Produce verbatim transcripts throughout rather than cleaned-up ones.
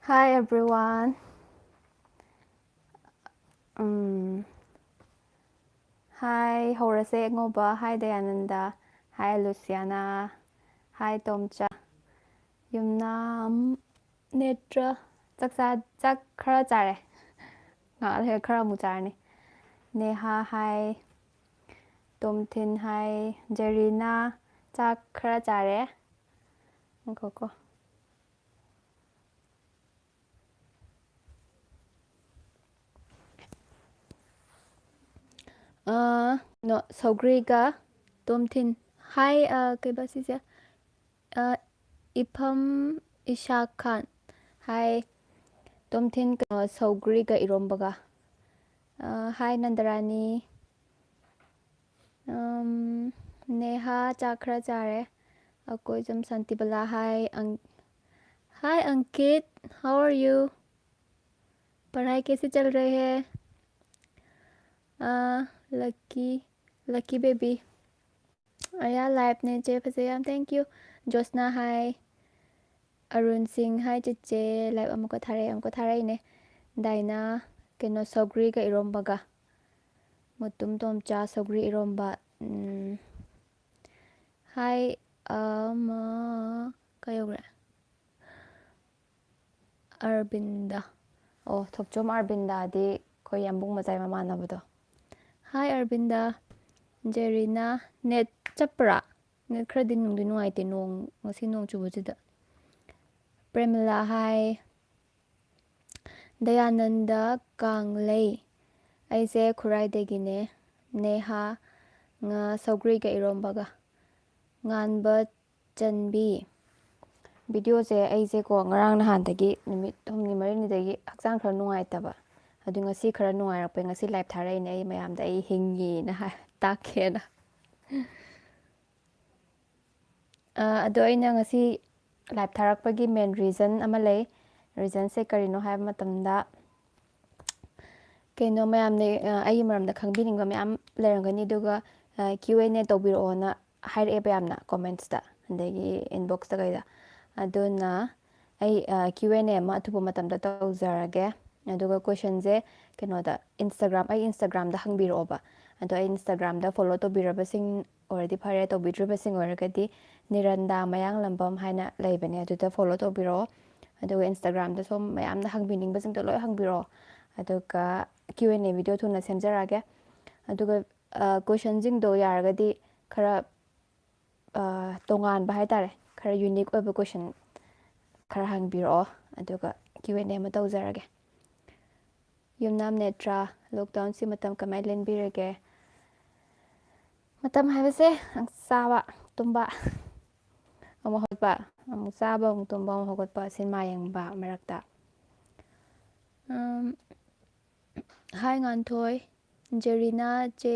Hi everyone. ꯎꯝ, hi, ꯍꯧꯔꯁꯦ ꯑꯉꯧꯕ꯫ Hi Dayananda. Hi ꯂꯨꯁꯤꯌꯥꯅꯥ꯫ Hi ꯇꯣꯝꯆꯥ꯫ ꯌꯨꯝꯅꯥꯝ꯫ ꯅꯦꯇ꯭ꯔ꯫ ꯆꯥꯛ ꯆꯥ-, ꯆꯥꯛ ꯈꯔ ꯆꯥꯔꯦ꯫ ꯉꯥꯏꯍꯥꯛ ꯂꯩꯔ ꯈꯔ ꯑꯃꯨꯛ ꯆꯥꯔꯅꯤ꯫ ꯅꯦꯍꯥ꯫ Hi꯫ ꯇꯣꯝꯊꯤꯟ꯫ Hi꯫ ꯖꯦꯔꯤꯅꯥ꯫ ꯆꯥꯛ ꯈꯔ ꯆꯥꯔꯦ꯫ ꯉꯥꯏꯈꯣꯀꯣ꯫ ꯑ, ꯅꯣ, ꯁꯧꯒ꯭ꯔꯤꯒ ꯇꯣꯝꯊꯤꯟ꯫ Hi, ꯑ, ꯀꯩꯕ ꯁꯤꯁꯦ? ꯑ, ꯏꯐꯝ ꯏꯁꯥ ꯈꯥꯟ꯫ Hi꯫ ꯇꯣꯝꯊꯤꯟ, ꯀꯩꯅꯣ, ꯁꯧꯒ꯭ꯔꯤꯒ ꯏꯔꯣꯝꯕꯒ꯫ ꯑ, hi ꯅꯟꯗꯔꯥꯅꯤ꯫ ꯎꯝ, ꯅꯦꯍꯥ ꯆꯥꯛ ꯈꯔ ꯆꯥꯔꯦ꯫ ꯑꯩꯈꯣꯏ ꯁꯨꯝ Shantibala. Hi uh-, hi Ankit, how are you? पढ़ाई कैसी चल रही है? ꯑ, lucky, lucky baby꯫ ꯑꯌꯥ, liveꯅꯦ ꯆꯦ, ꯐꯖꯩ ꯌꯥꯝ, thank you꯫ ꯖꯣꯁꯅꯥ꯫ Hi꯫ ꯑꯔꯨꯟ ꯁꯤꯡ꯫ Hi ꯆꯤꯆꯦ, live ꯑꯃꯨꯛꯀ ꯊꯥꯔꯛꯑꯦ, ꯑꯃꯨꯛꯀ ꯊꯥꯔꯛꯏꯅꯦ꯫ ꯗꯥꯏꯅꯥ꯫ ꯀꯩꯅꯣ, ꯁꯧꯒ꯭ꯔꯤꯒ ꯏꯔꯣꯝꯕꯒ꯫ ꯃꯨꯇꯨꯝ ꯇꯣꯝꯆꯥ, ꯁꯧꯒ꯭ꯔꯤ ꯏꯔꯣꯝꯕ꯫ ꯎꯝ꯫ Hi, ꯑꯃ, ꯀꯩ ꯌꯧꯈ꯭ꯔꯦ? ꯑꯔꯕꯤꯟꯗ꯫ ꯑꯣ, ꯊꯣꯛꯆꯣꯝ ꯑꯔꯕꯤꯟꯗꯗꯤ ꯑꯩꯈꯣꯏ ꯌꯥꯝꯕꯨꯡ ꯃꯆꯥꯏ ꯃꯃꯥꯟꯅꯕꯗꯣ꯫ Hi ꯑꯔꯕꯤꯟꯗ꯫ ꯖꯦꯔꯤꯅꯥ꯫ Net ꯆꯞꯄ꯭ꯔꯥ? Net ꯈꯔꯗꯤ ꯅꯨꯡꯗꯤ ꯅꯨꯡꯉꯥꯏꯇꯦ, ꯅꯣꯡ, ꯉꯁꯤ ꯅꯣꯡ ꯆꯨꯕꯁꯤꯗ꯫ ꯄ꯭ꯔꯦꯃꯤꯂꯥ꯫ Hi꯫ ꯗꯌꯥꯅꯟꯗ ꯀꯥꯡꯂꯩ꯫ ꯑꯩꯁꯦ ꯈꯨꯔꯥꯏꯗꯒꯤꯅꯦ꯫ ꯅꯦꯍꯥ꯫ ꯉꯥ ꯁꯧꯒ꯭ꯔꯤꯒ ꯏꯔꯣꯝꯕꯒ꯫ ꯉꯥꯟꯕ ꯆꯟꯕꯤ꯫ Videoꯁꯦ ꯑꯩꯁꯦꯀꯣ ꯉꯔꯥꯡ ꯅꯍꯥꯟꯗꯒꯤ, ꯅꯨꯃꯤꯠ ꯍꯨꯝꯅꯤ ꯃꯔꯤꯅꯤꯗꯒꯤ ꯍꯛꯆꯥꯡ ꯈꯔ ꯅꯨꯡꯉꯥꯏꯇꯕ꯫ ꯑꯗꯨ ꯉꯁꯤ ꯈꯔ ꯅꯨꯡꯉꯥꯏꯔꯛꯄꯩ ꯉꯁꯤ live ꯊꯥꯔꯛꯏꯅꯦ, ꯑꯩ ꯃꯌꯥꯝꯗ ꯑꯩ ꯍꯤꯡꯉꯤꯅ ꯍꯥꯏ, ꯇꯥꯛꯀꯦꯅ꯫ ꯑ, ꯑꯗꯣ ꯑꯩꯅ ꯉꯁꯤ live ꯊꯥꯔꯛꯄꯒꯤ main reason ꯑꯃ ꯂꯩ꯫ Reasonꯁꯦ ꯀꯔꯤꯅꯣ ꯍꯥꯏꯕ ꯃꯇꯝꯗ, ꯀꯩꯅꯣ, ꯃꯌꯥꯝꯅ, ꯑ, ꯑꯩꯒꯤ ꯃꯔꯝꯗ ꯈꯪꯕꯤꯅꯤꯡꯕ ꯃꯌꯥꯝ ꯂꯩꯔꯝꯒꯅꯤ, ꯑꯗꯨꯒ, ꯑ, Q and A ꯇꯧꯕꯤꯔꯛꯑꯣꯅ ꯍꯥꯏꯔꯛꯑꯦꯕ ꯌꯥꯝꯅ commentsꯇ, ꯑꯗꯒꯤ inboxꯇ ꯀꯩꯗ꯫ ꯑꯗꯨꯅ ꯑꯩ ꯀ꯭ꯌꯨ ꯑꯦꯟ ꯑꯦ ꯑꯃ ꯑꯊꯨꯕ ꯃꯇꯝꯗ ꯇꯧꯖꯔꯒꯦ꯫ ꯑꯗꯨꯒ ꯀꯣꯏꯁꯟꯁꯦ ꯀꯩꯅꯣꯗ, ꯏꯟꯁꯇꯥꯒ꯭ꯔꯥꯝ, ꯑꯩ ꯏꯟꯁꯇꯥꯒ꯭ꯔꯥꯝꯗ ꯍꯪꯕꯤꯔꯛꯑꯣꯕ꯫ ꯑꯗꯣ ꯑꯩ ꯏꯟꯁꯇꯥꯒ꯭ꯔꯥꯝꯗ ꯐꯣꯂꯣ ꯇꯧꯕꯤꯔꯕꯁꯤꯡ ꯑꯣꯏꯔꯗꯤ ꯐꯔꯦ, ꯇꯧꯕꯤꯗ꯭ꯔꯤꯕꯁꯤꯡ ꯑꯣꯏꯔꯒꯗꯤ ꯅꯤꯔꯟꯗꯥ ꯃꯌꯥꯡꯂꯝꯕꯝ ꯍꯥꯏꯅ ꯂꯩꯕꯅꯦ, ꯑꯗꯨꯗ ꯐꯣꯂꯣ ꯇꯧꯕꯤꯔꯛꯑꯣ꯫ ꯑꯗꯨꯒ ꯏꯟꯁꯇꯥꯒ꯭ꯔꯥꯝꯗ ꯁꯣꯝ ꯃꯌꯥꯝꯅ ꯍꯪꯕꯤꯅꯤꯡꯕꯁꯤꯡꯗꯣ ꯂꯣꯏ ꯍꯪꯕꯤꯔꯛꯑꯣ꯫ ꯑꯗꯨꯒ ꯀ꯭ꯌꯨ ꯑꯦꯟ ꯑꯦ ꯚꯤꯗꯤꯑꯣ ꯊꯨꯅ ꯁꯦꯝꯖꯔꯛꯑꯒꯦ꯫ ꯑꯗꯨꯒ ꯀꯣꯏꯁꯟꯁꯤꯡꯗꯣ ꯌꯥꯔꯒꯗꯤ ꯈꯔ ꯇꯣꯉꯥꯟꯕ ꯍꯥꯏꯇꯥꯔꯦ, ꯈꯔ ꯌꯨꯅꯤꯛ ꯑꯣꯏꯕ ꯀꯣꯏꯁꯟ ꯈꯔ ꯍꯪꯕꯤꯔꯛꯑꯣ, ꯑꯗꯨꯒ ꯀ꯭ꯌꯨ ꯑꯦꯟ ꯑꯦ ꯑꯃ ꯇꯧꯖꯔꯒꯦ꯫ ꯌꯨꯝꯅꯥꯝ ꯅꯦꯇ꯭ꯔꯥ, ꯂꯣꯛꯗꯥꯎꯟꯁꯤ ꯃꯇꯝ ꯀꯃꯥꯏꯅ ꯂꯦꯟꯕꯤꯔꯒꯦ? ꯃꯇꯝ ꯍꯥꯏꯕꯁꯦ ꯆꯥꯕ, ꯇꯨꯝꯕ, ꯑꯃꯨꯛ ꯍꯧꯒꯠꯄ, ꯑꯃꯨꯛ ꯆꯥꯕ, ꯑꯃꯨꯛ ꯇꯨꯝꯕ, ꯑꯃꯨꯛ ꯍꯧꯒꯠꯄ, ꯁꯤꯅꯦꯃꯥ ꯌꯦꯡꯕ ꯃꯔꯛꯇ꯫ ꯎꯝ, ꯍꯥꯏ ꯉꯥꯟꯊꯣꯏ, ꯖꯦꯔꯤꯅꯥ ꯆꯦ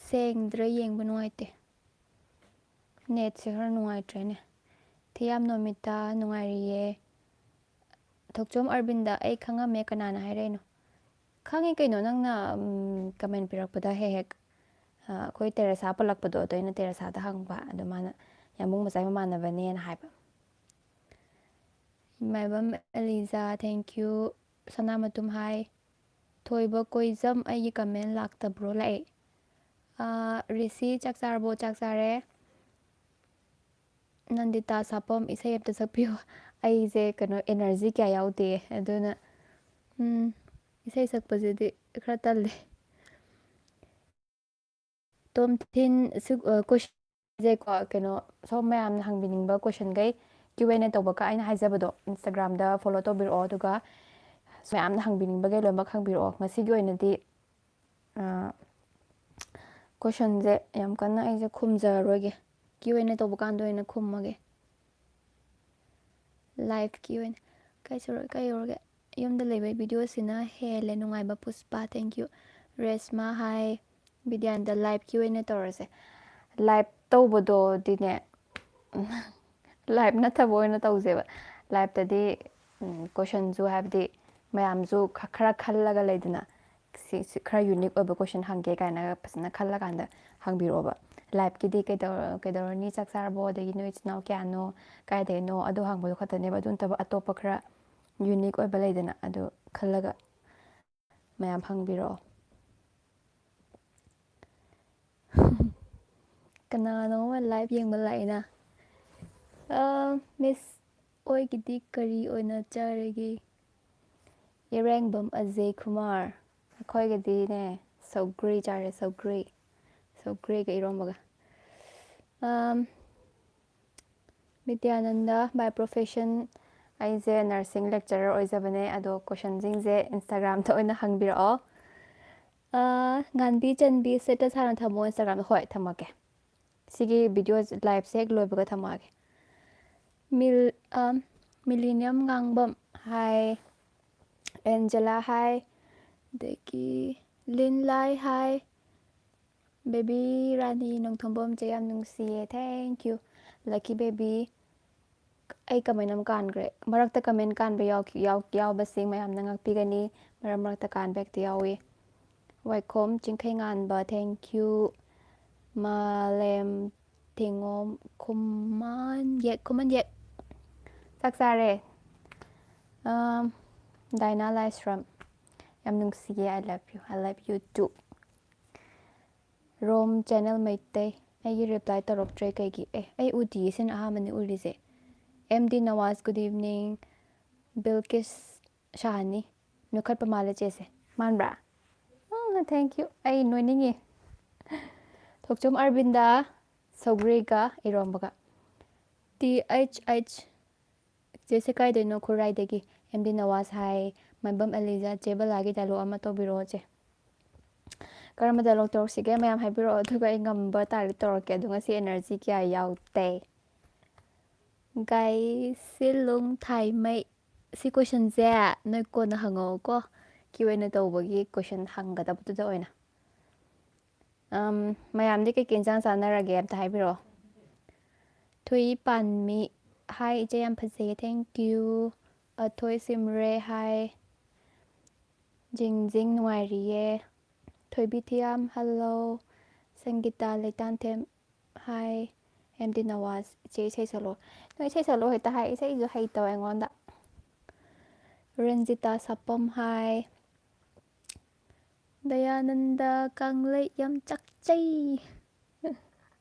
ꯁꯦꯡꯗ꯭ꯔꯦ, ꯌꯦꯡꯕ ꯅꯨꯡꯉꯥꯏꯇꯦ꯫ ꯅꯦꯠꯁꯦ ꯈꯔ ꯅꯨꯡꯉꯥꯏꯇ꯭ꯔꯦꯅꯦ꯫ ꯊꯤꯌꯥꯝ ꯅꯣꯃꯤꯇꯥ, ꯅꯨꯡꯉꯥꯏꯔꯤꯌꯦ꯫ ꯊꯣꯛꯆꯣꯝ ꯑꯔꯕꯤꯟꯗ, ꯑꯩ ꯈꯪꯉꯝꯃꯦ, ꯀꯅꯥꯅ ꯍꯥꯏꯔꯛꯏꯅꯣ? ꯈꯪꯉꯤ ꯀꯩꯅꯣ, ꯅꯪꯅ ꯀꯃꯦꯟ ꯄꯤꯔꯛꯄꯗ ꯍꯦꯛ ꯍꯦꯛ, ꯑ, ꯑꯩꯈꯣꯏ ꯇꯦꯔꯦꯁꯥ ꯄꯜꯂꯛꯄꯗꯣ, ꯑꯗꯣ ꯑꯩꯅ ꯇꯦꯔꯦꯁꯥꯗ ꯍꯪꯕ, ꯑꯗꯣ ꯃꯥꯅ ꯌꯥꯝꯕꯨꯡ ꯃꯆꯥꯏ ꯃꯃꯥꯟꯅꯕꯅꯦꯅ ꯍꯥꯏꯕ꯫ ꯃꯥꯏꯕꯝ ꯑꯦꯂꯤꯖꯥ, thank you꯫ ꯁꯅꯥꯃꯇꯨꯝ ꯍꯥꯏ, ꯊꯣꯏꯕ ꯀꯣꯏꯖꯝ, ꯑꯩꯒꯤ ꯀꯃꯦꯟ ꯂꯥꯛꯇꯕ꯭ꯔꯣ? ꯂꯥꯛꯑꯦ꯫ ꯑ, ꯔꯤꯁꯤ, ꯆꯥꯛ ꯆꯥꯔꯕꯣ? ꯆꯥꯛ ꯆꯥꯔꯦ꯫ ꯅꯟꯗꯤꯇꯥ ꯁꯥꯄꯝ, ꯏꯁꯩ ꯑꯝꯇ ꯁꯛꯄꯤꯌꯨ꯫ ꯑꯩꯁꯦ ꯀꯩꯅꯣ, ꯑꯦꯅꯔꯖꯤ ꯀꯌꯥ ꯌꯥꯎꯗꯦ, ꯑꯗꯨꯅ, ꯎꯝ, ꯏꯁꯩ ꯁꯛꯄꯁꯤꯗꯤ ꯈꯔ ꯇꯜꯂꯦ꯫ ꯇꯣꯝꯊꯤꯟ, ꯁꯤ, ꯑ, ꯀꯣꯏꯁꯟꯁꯦꯀꯣ, ꯀꯩꯅꯣ, ꯁꯣꯝ ꯃꯌꯥꯝꯅ ꯍꯪꯕꯤꯅꯤꯡꯕ ꯀꯣꯏꯁꯟꯈꯩ ꯀ꯭ꯌꯨ ꯑꯦꯟ ꯑꯦ ꯇꯧꯕꯒ ꯑꯩꯅ ꯍꯥꯏꯖꯕꯗꯣ, ꯏꯟꯁꯇꯥꯒ꯭ꯔꯥꯝꯗ ꯐꯣꯂꯣ ꯇꯧꯕꯤꯔꯛꯑꯣ, ꯑꯗꯨꯒ ꯃꯌꯥꯝꯅ ꯍꯪꯕꯤꯅꯤꯡꯕꯈꯩ ꯂꯣꯏꯅꯃꯛ ꯍꯪꯕꯤꯔꯛꯑꯣ꯫ ꯉꯁꯤꯒꯤ ꯑꯣꯏꯅꯗꯤ, ꯑ, ꯀꯣꯏꯁꯟꯁꯦ ꯌꯥꯝ ꯀꯟꯅ ꯑꯩꯁꯦ ꯈꯨꯝꯖꯔꯔꯣꯏꯒꯦ, ꯀ꯭ꯌꯨ ꯑꯦꯟ ꯑꯦ ꯇꯧꯕ ꯀꯥꯟꯗ ꯑꯣꯏꯅ ꯈꯨꯝꯃꯒꯦ꯫ ꯂꯥꯏꯐꯀꯤ ꯑꯣꯏꯅ ꯀꯩ ꯁꯨꯔ-, ꯀꯩ ꯌꯧꯔꯒꯦ? ꯌꯨꯝꯗ ꯂꯩꯕꯩ ꯚꯤꯗꯤꯑꯣꯁꯤꯅ ꯍꯦꯜꯂꯦ ꯅꯨꯡꯉꯥꯏꯕ, ꯄꯨꯁꯄꯥ, thank you꯫ ꯔꯦꯁꯃꯥ ꯍꯥꯏ, ꯕꯤꯗ꯭ꯌꯥꯟꯗ ꯂꯥꯏꯐꯀꯤ ꯑꯣꯏꯅ ꯇꯧꯔꯁꯦ꯫ ꯂꯥꯏꯐ ꯇꯧꯕꯗꯣꯗꯤꯅꯦ, ꯂꯥꯏꯐ ꯅꯠꯇꯕ ꯑꯣꯏꯅ ꯇꯧꯁꯦꯕ꯫ ꯂꯥꯏꯐꯇꯗꯤ, ꯎꯝ, ꯀꯣꯏꯁꯟꯁꯨ, ꯍꯥꯏꯕꯗꯤ, ꯃꯌꯥꯝꯁꯨ ꯈ-, ꯈꯔ ꯈꯜꯂꯒ ꯂꯩꯗꯅ, ꯁꯤ, ꯁꯤ ꯈꯔ ꯌꯨꯅꯤꯛ ꯑꯣꯏꯕ ꯀꯣꯏꯁꯟ ꯍꯪꯒꯦ ꯀꯥꯏꯅ ꯐꯖꯅ ꯈꯜꯂꯀꯥꯟꯗ ꯍꯪꯕꯤꯔꯛꯑꯣꯕ꯫ ꯂꯥꯏꯐꯀꯤꯗꯤ ꯀꯩꯗꯧꯔ ꯀꯩꯗꯧꯔꯅꯤ, ꯆꯥꯛ ꯆꯥꯔꯕꯣ, ꯑꯗꯒꯤ ꯅꯣꯏ ꯏꯆꯤꯟ ꯏꯅꯥꯎ ꯀꯌꯥꯅꯣ, ꯀꯥꯏꯗꯩꯅꯣ, ꯑꯗꯨ ꯍꯪꯕꯗꯣ ꯈꯛꯇꯅꯦꯕ꯫ ꯑꯗꯨ ꯅꯠꯇꯕ ꯑꯇꯣꯞꯄ ꯈꯔ ꯌꯨꯅꯤꯛ ꯑꯣꯏꯕ ꯂꯩꯗꯅ, ꯑꯗꯨ ꯈꯜꯂꯒ ꯃꯌꯥꯝ ꯍꯪꯕꯤꯔꯛꯑꯣ꯫ ꯀꯅꯥꯅꯣ ꯑꯃ ꯂꯥꯏꯚ ꯌꯦꯡꯕ ꯂꯥꯛꯏꯅ? ꯑꯥ, ꯃꯤꯁ ꯑꯣꯏꯒꯤꯗꯤ ꯀꯔꯤ ꯑꯣꯏꯅ ꯆꯥꯔꯒꯦ? ꯏꯔꯦꯡꯕꯝ ꯑꯖꯦ ꯀꯨꯃꯥꯔ, ꯑꯩꯈꯣꯏꯒꯤꯗꯤꯅꯦ, ꯁꯧꯒ꯭ꯔꯤ ꯆꯥꯔꯦ, ꯁꯧꯒ꯭ꯔꯤ꯫ ꯁꯧꯒ꯭ꯔꯤꯒ ꯏꯔꯣꯝꯕꯒ꯫ ꯑꯝ, ꯕꯤꯗ꯭ꯌꯥꯅꯟꯗ, by profession ꯑꯩꯁꯦ nursing lecturer ꯑꯣꯏꯖꯕꯅꯦ, ꯑꯗꯣ ꯀꯣꯏꯁꯟꯁꯤꯡꯁꯦ Instagram-ꯗ ꯑꯣꯏꯅ ꯍꯪꯕꯤꯔꯛꯑꯣ꯫ ꯑ, ꯉꯥꯟꯕꯤ ꯆꯟꯕꯤ status ꯍꯥꯟꯅ ꯊꯝꯃꯣ Instagram-ꯗ꯫ ꯍꯣꯏ, ꯊꯝꯃꯛꯀꯦ꯫ ꯁꯤꯒꯤ video live-ꯁꯦ ꯍꯦꯛ ꯂꯣꯏꯕꯒ ꯊꯝꯃꯛꯑꯒꯦ꯫ ꯃꯤꯜ-, ꯑ, Millennium ꯉꯥꯡꯕꯝ, hi꯫ Angela, hi꯫ ꯑꯗꯒꯤ ꯂꯤꯟꯂꯥꯏ, hi꯫ Baby ꯔꯥꯅꯤ ꯅꯣꯡꯊꯣꯝꯕꯝ ꯆꯦ, ꯌꯥꯝ ꯅꯨꯡꯁꯤꯌꯦ, thank you꯫ Lucky baby꯫ ꯑꯩ comment ꯑꯃ ꯀꯥꯟꯈ꯭ꯔꯦ꯫ ꯃꯔꯛꯇ comment ꯀꯥꯟꯕ ꯌꯥꯎꯈꯤ-, ꯌꯥꯎ-, ꯌꯥꯎꯕꯁꯤꯡ ꯃꯌꯥꯝꯅ ꯉꯥꯛꯄꯤꯒꯅꯤ꯫ ꯃꯔꯛ ꯃꯔꯛꯇ ꯀꯥꯟꯕ ꯍꯦꯛꯇ ꯌꯥꯎꯏ꯫ ꯋꯥꯏꯈꯣꯝ ꯆꯤꯡꯈꯩꯉꯥꯟꯕ, thank you꯫ ꯃꯥꯂꯦꯝ ꯊꯦꯡꯉꯣꯝ ꯈꯨꯃꯟ ꯌꯦꯛ, ꯈꯨꯃꯟ ꯌꯦꯛ꯫ ꯆꯥꯛ ꯆꯥꯔꯦ꯫ ꯑꯝ, ꯗꯥꯏꯅꯥ ꯂꯥꯏꯁ꯭ꯔꯝ, ꯌꯥꯝ ꯅꯨꯡꯁꯤꯌꯦ, I love you, I love you too꯫ ꯔꯣꯝ ꯆꯦꯅꯦꯜ ꯃꯩꯇꯩ, ꯑꯩꯒꯤ reply ꯇꯧꯔꯛꯇ꯭ꯔꯦ ꯀꯩꯒꯤ? ꯑꯦ, ꯑꯩ ꯎꯗꯤꯌꯦ, ꯁꯤꯅ ꯑꯍꯥꯟꯕꯅꯤ ꯎꯔꯤꯁꯦ꯫ M D Nawaz, good evening꯫ Bilkis ꯁꯥꯍꯅꯤ, ꯅꯣꯏꯈꯠꯄ ꯃꯥꯜꯂꯦ ꯆꯦꯁꯦ꯫ ꯃꯥꯟꯕ꯭ꯔꯥ? ꯑꯥ, thank you꯫ ꯑꯩ ꯅꯣꯏꯅꯤꯡꯉꯤ꯫ ꯊꯣꯛꯆꯣꯝ ꯑꯔꯕꯤꯟꯗ, ꯁꯧꯒ꯭ꯔꯤꯒ ꯏꯔꯣꯝꯕꯒ꯫ ꯇꯤ ꯑꯩꯆ ꯑꯩꯆ, ꯆꯦꯁꯦ ꯀꯥꯏꯗꯩꯅꯣ? ꯈꯨꯔꯥꯏꯗꯒꯤ꯫ M D Nawaz, hi꯫ Maibam Eliza, ꯆꯦ ꯕꯂꯥꯒꯤ dialogue ꯑꯃ ꯇꯧꯕꯤꯔꯛꯑꯣ ꯆꯦ꯫ ꯀꯔꯝꯕ dialogue ꯇꯧꯔꯛꯁꯤꯒꯦ? ꯃꯌꯥꯝ ꯍꯥꯏꯕꯤꯔꯛꯑꯣ, ꯑꯗꯨꯒ ꯑꯩ ꯉꯝꯕ ꯇꯥꯔꯗꯤ ꯇꯧꯔꯛꯀꯦ꯫ ꯑꯗꯣ ꯉꯁꯤ energy ꯀꯌꯥ ꯌꯥꯎꯗꯦ꯫ ꯒꯥꯏꯁꯤꯂꯨꯡ ꯊꯥꯏꯃꯩ꯫ ꯁꯤ question-ꯁꯦ ꯅꯣꯏ ꯀꯣꯟꯅ ꯍꯪꯉꯛꯑꯣꯀꯣ꯫ Q and A ꯇꯧꯕꯒꯤ question ꯍꯪꯒꯗꯕꯗꯨꯗ ꯑꯣꯏꯅ꯫ ꯑꯝ, ꯃꯌꯥꯝꯗꯤ ꯀꯩꯀꯩ ꯏꯟꯁꯥꯡ ꯆꯥꯅꯔꯒꯦ ꯑꯝꯇ ꯍꯥꯏꯕꯤꯔꯛꯑꯣ꯫ ꯊꯨꯏ ꯄꯥꯟꯃꯤ, hi ꯏꯆꯦ, ꯌꯥꯝ ꯐꯖꯩꯌꯦ, thank you꯫ ꯑꯊꯣꯏ ꯁꯤꯝꯔꯦ, hi꯫ ꯖꯤꯡ ꯖꯤꯡ ꯅꯨꯡꯉꯥꯏꯔꯤꯌꯦ꯫ ꯊꯣꯏꯕꯤ ꯊꯤꯌꯥꯝ, hello꯫ ꯁꯪꯒꯤꯇꯥ ꯂꯩꯇꯥꯟꯊꯦꯝ, ꯍꯥꯏ꯫ ꯑꯦꯝ ꯗꯤ ꯅꯋꯥꯖ, ꯏꯆꯦ ꯏꯁꯩ ꯁꯛꯂꯛꯑꯣ꯫ ꯅꯣꯏ ꯏꯁꯩ ꯁꯛꯂꯛꯑꯣ ꯍꯦꯛꯇ ꯍꯥꯏ, ꯏꯁꯩꯁꯨ ꯍꯩꯇꯕ ꯑꯩꯉꯣꯟꯗ꯫ ꯔꯟꯖꯤꯇꯥ ꯁꯥꯄꯝ, ꯍꯥꯏ꯫ ꯗꯌꯥꯅꯟꯗ ꯀꯪꯂꯩ, ꯌꯥꯝ ꯆꯥꯛꯆꯩ꯫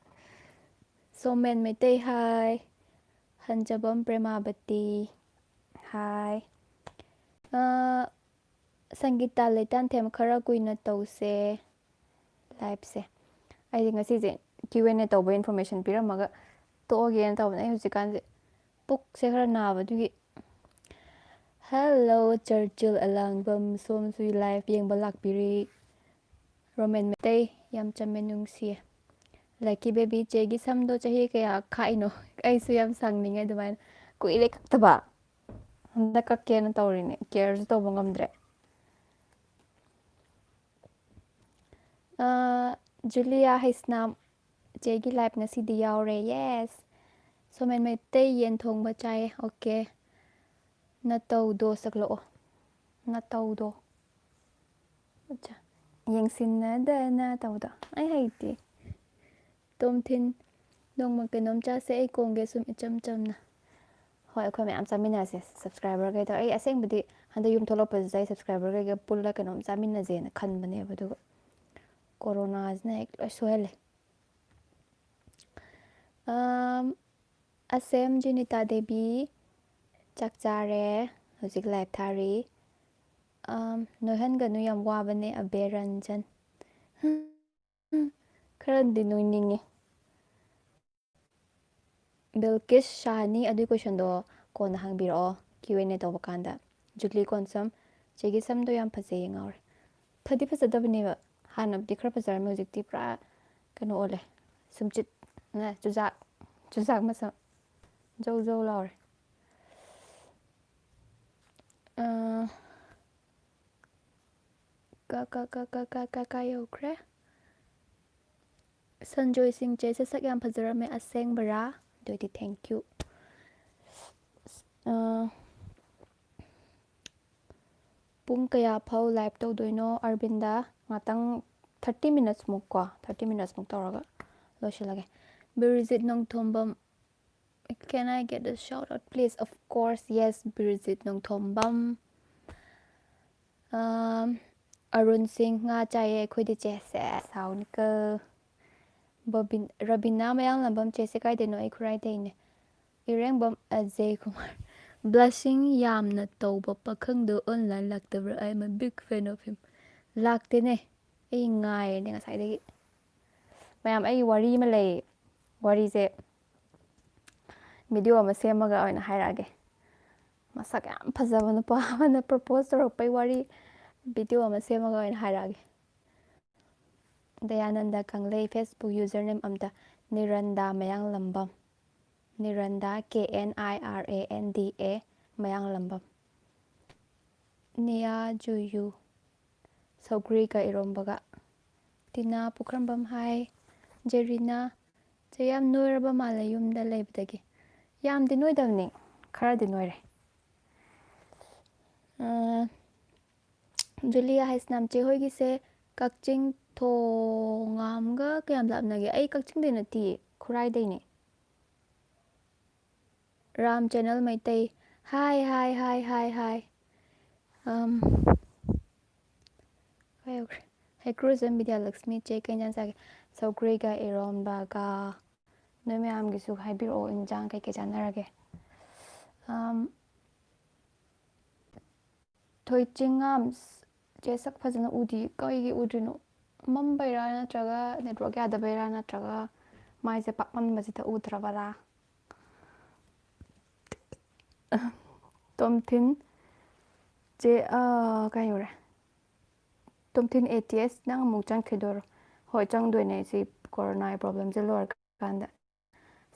ꯁꯣꯃꯦꯟ ꯃꯩꯇꯩ, ꯍꯥꯏ꯫ ꯍꯟꯖꯕꯝ ꯄ꯭ꯔꯦꯃꯥꯕꯇꯤ, ꯍꯥꯏ꯫ ꯑ, ꯁꯪꯒꯤꯇꯥ ꯂꯩꯇꯥꯟꯊꯦꯝ, ꯈꯔ ꯀꯨꯏꯅ ꯇꯧꯁꯦ ꯂꯥꯏꯞꯁꯦ꯫ ꯑꯩꯗꯤ ꯉꯁꯤꯁꯦ ꯀ꯭ꯌꯨ ꯑꯦꯟ ꯑꯦ ꯇꯧꯕ ꯏꯟꯐꯣꯔꯃꯦꯁꯟ ꯄꯤꯔꯝꯃꯒ ꯇꯣꯛꯑꯒꯦꯅ ꯇꯧꯕꯅꯦ꯫ ꯑꯩ ꯍꯧꯖꯤꯛꯀꯥꯟꯁꯦ ꯄꯨꯛꯁꯦ ꯈꯔ ꯅꯥꯕ, ꯑꯗꯨꯒꯤ꯫ ꯍꯦꯜꯂꯣ, ꯆꯔꯆꯤꯜ ꯑꯂꯥꯡꯕꯝ, ꯁꯣꯝꯁꯨ ꯂꯥꯏꯞ ꯌꯦꯡꯕ ꯂꯥꯛꯄꯤꯔꯤ꯫ ꯔꯣꯃꯦꯟ ꯃꯩꯇꯩ, ꯌꯥꯝ ꯆꯝꯃꯦ, ꯅꯨꯡꯁꯤꯌꯦ꯫ ꯂꯛꯀꯤ ꯕꯦꯕꯤ, ꯆꯦꯒꯤ ꯁꯝꯗꯣ ꯆꯍꯤ ꯀꯌꯥ ꯈꯥꯛꯏꯅꯣ? ꯑꯩꯁꯨ ꯌꯥꯝ ꯁꯪꯅꯤꯡꯉꯦ ꯑꯗꯨꯃꯥꯏꯅ꯫ ꯀꯨꯏꯔꯦ ꯀꯛꯇꯕ꯫ ꯍꯟꯗꯛ ꯀꯛꯀꯦꯅ ꯇꯧꯔꯤꯅꯦ, ꯀꯦꯌꯔꯁꯨ ꯇꯧꯕ ꯉꯝꯗ꯭ꯔꯦ꯫ ꯑ, ꯖꯨꯂꯤꯌꯥ ꯍꯩꯁꯅꯥꯝ, ꯆꯦꯒꯤ ꯂꯥꯏꯞ ꯉꯁꯤꯗꯤ ꯌꯥꯎꯔꯦ꯫ ꯌꯦꯁ꯫ ꯁꯣꯃꯦꯟ ꯃꯩꯇꯩ, ꯌꯦꯟ ꯊꯣꯡꯕ ꯆꯥꯏꯌꯦ꯫ ꯑꯣꯀꯦ꯫ ꯅꯇꯧꯗꯣ ꯁꯛꯂꯛꯑꯣ꯫ ꯅꯇꯧꯗꯣ꯫ ꯑꯠꯆꯥ꯫ ꯌꯦꯡꯁꯤꯟꯅꯗꯅ ꯇꯧꯕꯗꯣ꯫ ꯑꯩ ꯍꯩꯇꯦ꯫ ꯇꯣꯝꯊꯤꯟ, ꯅꯣꯡꯃ ꯀꯩꯅꯣꯝ ꯆꯥꯁꯦ, ꯑꯩ ꯀꯣꯡꯒꯦ ꯁꯨꯝ ꯏꯆꯝ ꯆꯝꯅ꯫ ꯍꯣꯏ, ꯑꯩꯈꯣꯏ ꯃꯌꯥꯝ ꯆꯥꯃꯤꯟꯅꯁꯦ, ꯁꯕꯁꯀ꯭ꯔꯥꯏꯕꯔꯈꯩꯗꯣ꯫ ꯑꯩ ꯑꯁꯦꯡꯕꯗꯤ ꯍꯟꯗꯛ ꯌꯨꯝ ꯊꯣꯛꯂꯛꯄꯁꯤꯗ ꯑꯩ ꯁꯕꯁꯀ꯭ꯔꯥꯏꯕꯔꯈꯩꯒ ꯄꯨꯜꯂ ꯀꯩꯅꯣꯝ ꯆꯥꯃꯤꯟꯅꯁꯦꯅ ꯈꯟꯕꯅꯦꯕ, ꯑꯗꯨꯒ ꯀꯣꯔꯣꯅꯥꯁꯤꯅ ꯍꯦꯛ ꯂꯣꯏ ꯁꯣꯏꯍꯜꯂꯦ꯫ ꯑꯝ, ꯑꯁꯦꯝ ꯖꯤꯅꯤꯇꯥ ꯗꯦꯕꯤ, ꯆꯥꯛ ꯆꯥꯔꯦ, ꯍꯧꯖꯤꯛ ꯂꯥꯏꯞ ꯊꯥꯔꯤ꯫ ꯑꯝ, ꯅꯣꯏꯍꯟꯒꯅꯨ, ꯌꯥꯝ ꯋꯥꯕꯅꯦ, ꯑꯕꯦ ꯔꯟꯖꯟ꯫ ꯈꯔꯗꯤ ꯅꯣꯏꯅꯤꯡꯉꯦ꯫ ꯕꯤꯜꯀꯤꯁ ꯁꯥꯍꯅꯤ, ꯑꯗꯨꯒꯤ ꯀꯣꯏꯁꯟꯗꯣ ꯀꯣꯟꯅ ꯍꯪꯕꯤꯔꯛꯑꯣ, ꯀ꯭ꯌꯨ ꯑꯦꯟ ꯑꯦ ꯇꯧꯕ ꯀꯥꯟꯗ꯫ ꯖꯨꯂꯤ ꯀꯣꯟꯁꯝ, ꯆꯦꯒꯤ ꯁꯝꯗꯣ ꯌꯥꯝ ꯐꯖꯩꯌꯦ, ꯉꯥꯎꯔꯦ꯫ ꯐꯗꯤ ꯐꯖꯗꯕꯅꯦꯕ, ꯍꯥꯟꯅꯕꯨꯗꯤ ꯈꯔ ꯐꯖꯔꯝꯃꯦ, ꯍꯧꯖꯤꯛꯇꯤ ꯄꯨꯔꯥ ꯀꯩꯅꯣ ꯑꯣꯜꯂꯦ, ꯁꯨꯝꯆꯤꯠꯅ ꯆꯨꯖꯥꯛ, ꯆꯨꯖꯥꯛ ꯃꯁꯝ ꯖꯧ ꯖꯧ ꯂꯥꯎꯔꯦ꯫ ꯑ, ꯀ, ꯀ, ꯀ, ꯀ, ꯀ, ꯀ, ꯀ ꯌꯧꯈ꯭ꯔꯦ꯫ ꯁꯟꯖꯣꯏ ꯁꯤꯡ, ꯆꯦꯁꯦ ꯁꯛ ꯌꯥꯝ ꯐꯖꯔꯝꯃꯦ, ꯑꯁꯦꯡꯕꯔꯥ? ꯑꯗꯨꯑꯣꯏꯗꯤ thank you꯫ ꯑ, ꯄꯨꯡ ꯀꯌꯥ ꯐꯥꯎ ꯂꯥꯏꯞ ꯇꯧꯗꯣꯏꯅꯣ? ꯑꯔꯕꯤꯟꯗ, ꯉꯥꯛꯇꯪ Thirty minutes ꯃꯨꯛ ꯀꯣ, thirty minutes ꯃꯨꯛ ꯇꯧꯔꯒ ꯂꯣꯏꯁꯤꯜꯂꯒꯦ. ꯕꯤꯔꯖꯤꯠ Nongthombam, can I get a shout out please? Of course, yes, ꯕꯤꯔꯖꯤꯠ Nongthombam. ꯑꯝ, ꯑꯔꯨꯟ ꯁꯤꯡ, ꯉꯥ ꯆꯥꯏꯌꯦ ꯑꯩꯈꯣꯏꯗꯤ ꯆꯦ꯫ ꯁꯦꯁ, ꯍꯥꯎꯅꯤꯀꯣ꯫ ꯕꯕꯤꯟ-, ꯔꯕꯤꯅꯥ ꯃꯌꯥꯡꯂꯝꯕꯝ, ꯆꯦꯁꯦ ꯀꯥꯏꯗꯩꯅꯣ? ꯑꯩ ꯈꯨꯔꯥꯏꯗꯩꯅꯦ꯫ ꯏꯔꯦꯡꯕꯝ ꯑꯖꯦ ꯀꯨꯃꯥꯔ, blushing ꯌꯥꯝꯅ ꯇꯧꯕ ꯄꯥꯈꯪꯗꯣ online ꯂꯥꯛꯇꯕ꯭ꯔꯥ? I am a big fan of him. ꯂꯥꯛꯇꯦꯅꯦ, ꯑꯩ ꯉꯥꯏꯔꯤꯅꯦ ꯉꯁꯥꯏꯗꯒꯤ꯫ ꯃꯌꯥꯝ, ꯑꯩ ꯋꯥꯔꯤ ꯑꯃ ꯂꯩ, ꯋꯥꯔꯤꯁꯦ video ꯑꯃ ꯁꯦꯝꯃꯒ ꯑꯣꯏꯅ ꯍꯥꯏꯔꯛꯑꯒꯦ꯫ ꯃꯁꯛ ꯌꯥꯝ ꯐꯖꯕ ꯅꯨꯄꯥ ꯑꯃꯅ propose ꯇꯧꯔꯛꯄꯩ ꯋꯥꯔꯤ video ꯑꯃ ꯁꯦꯝꯃꯒ ꯑꯣꯏꯅ ꯍꯥꯏꯔꯛꯑꯒꯦ꯫ ꯗꯌꯥꯅꯟꯗ ꯀꯪꯂꯩ, Facebook username ꯑꯝꯇ, ꯅꯤꯔꯟꯗꯥ ꯃꯌꯥꯡꯂꯝꯕꯝ꯫ ꯅꯤꯔꯟꯗꯥ, K N I R A N D A, ꯃꯌꯥꯡꯂꯝꯕꯝ꯫ ꯅꯤꯌꯥ ꯖꯨꯌꯨ, ꯁꯧꯒ꯭ꯔꯤꯒ ꯏꯔꯣꯝꯕꯒ꯫ ꯇꯤꯅꯥ ꯄꯨꯈ꯭ꯔꯝꯕꯝ, ꯍꯥꯏ꯫ ꯖꯦꯔꯤꯅꯥ, ꯆꯦ ꯌꯥꯝ ꯅꯣꯏꯔꯕ ꯃꯥꯜꯂꯦ ꯌꯨꯝꯗ ꯂꯩꯕꯗꯒꯤ꯫ ꯌꯥꯝꯗꯤ ꯅꯣꯏꯗꯕꯅꯤ, ꯈꯔꯗꯤ ꯅꯣꯏꯔꯦ꯫ ꯑ, ꯖꯨꯂꯤꯌꯥ ꯍꯩꯁꯅꯥꯝ, ꯆꯦ ꯍꯣꯏꯒꯤꯁꯦ ꯀꯛꯆꯤꯡ ꯊꯣꯉꯥꯝꯒ ꯀꯌꯥꯝ ꯂꯥꯞꯅꯒꯦ? ꯑꯩ ꯀꯛꯆꯤꯡꯗꯩ ꯅꯠꯇꯤꯌꯦ, ꯈꯨꯔꯥꯏꯗꯩꯅꯦ꯫ ꯔꯥꯝ ꯆꯦꯅꯦꯜ ꯃꯩꯇꯩ, ꯍꯥꯏ, ꯍꯥꯏ, ꯍꯥꯏ, ꯍꯥꯏ, ꯍꯥꯏ꯫ ꯑꯝ, ꯀꯥꯏ ꯌꯧꯈ꯭ꯔꯦ? ꯍꯩꯀ꯭ꯔꯨꯖꯝ ꯕꯤꯗ꯭ꯌꯥꯂꯛꯁꯃꯤ, ꯆꯦ ꯀꯩ ꯏꯟꯖꯥꯡ ꯆꯥꯒꯦ? ꯁꯧꯒ꯭ꯔꯤꯒ ꯏꯔꯣꯝꯕꯒ꯫ ꯅꯣꯏ ꯃꯌꯥꯝꯒꯤꯁꯨ ꯍꯥꯏꯕꯤꯔꯛꯑꯣ, ꯏꯟꯖꯥꯡ ꯀꯩꯀꯩ ꯆꯥꯅꯔꯒꯦ? ꯑꯝ, ꯊꯣꯏꯆꯤꯡꯉꯥꯝ, ꯆꯦ ꯁꯛ ꯐꯖꯅ ꯎꯗꯤ, ꯀꯩꯒꯤ ꯎꯗ꯭ꯔꯤꯅꯣ? ꯃꯝꯕꯩꯔꯥ ꯅꯠꯇ꯭ꯔꯒ network ꯌꯥꯗꯕꯩꯔꯥ ꯅꯠꯇ꯭ꯔꯒ ꯃꯥꯏꯁꯦ ꯄꯥꯛꯃꯟꯕꯁꯤꯗ ꯎꯗ꯭ꯔꯕꯔꯥ? ꯇꯣꯝꯊꯤꯟ, ꯆꯦ, ꯑ, ꯀꯥꯏ ꯌꯧꯔꯦ? ꯇꯣꯝꯊꯤꯟ A T S, ꯅꯪ ꯑꯃꯨꯛ ꯆꯪꯈꯤꯗꯣꯏꯔꯣ? ꯍꯣꯏ, ꯆꯪꯗꯣꯏꯅꯦ ꯁꯤ ꯀꯣꯔꯣꯅꯥꯒꯤ problemꯁꯦ ꯂꯣꯏꯔꯀꯥꯟꯗ꯫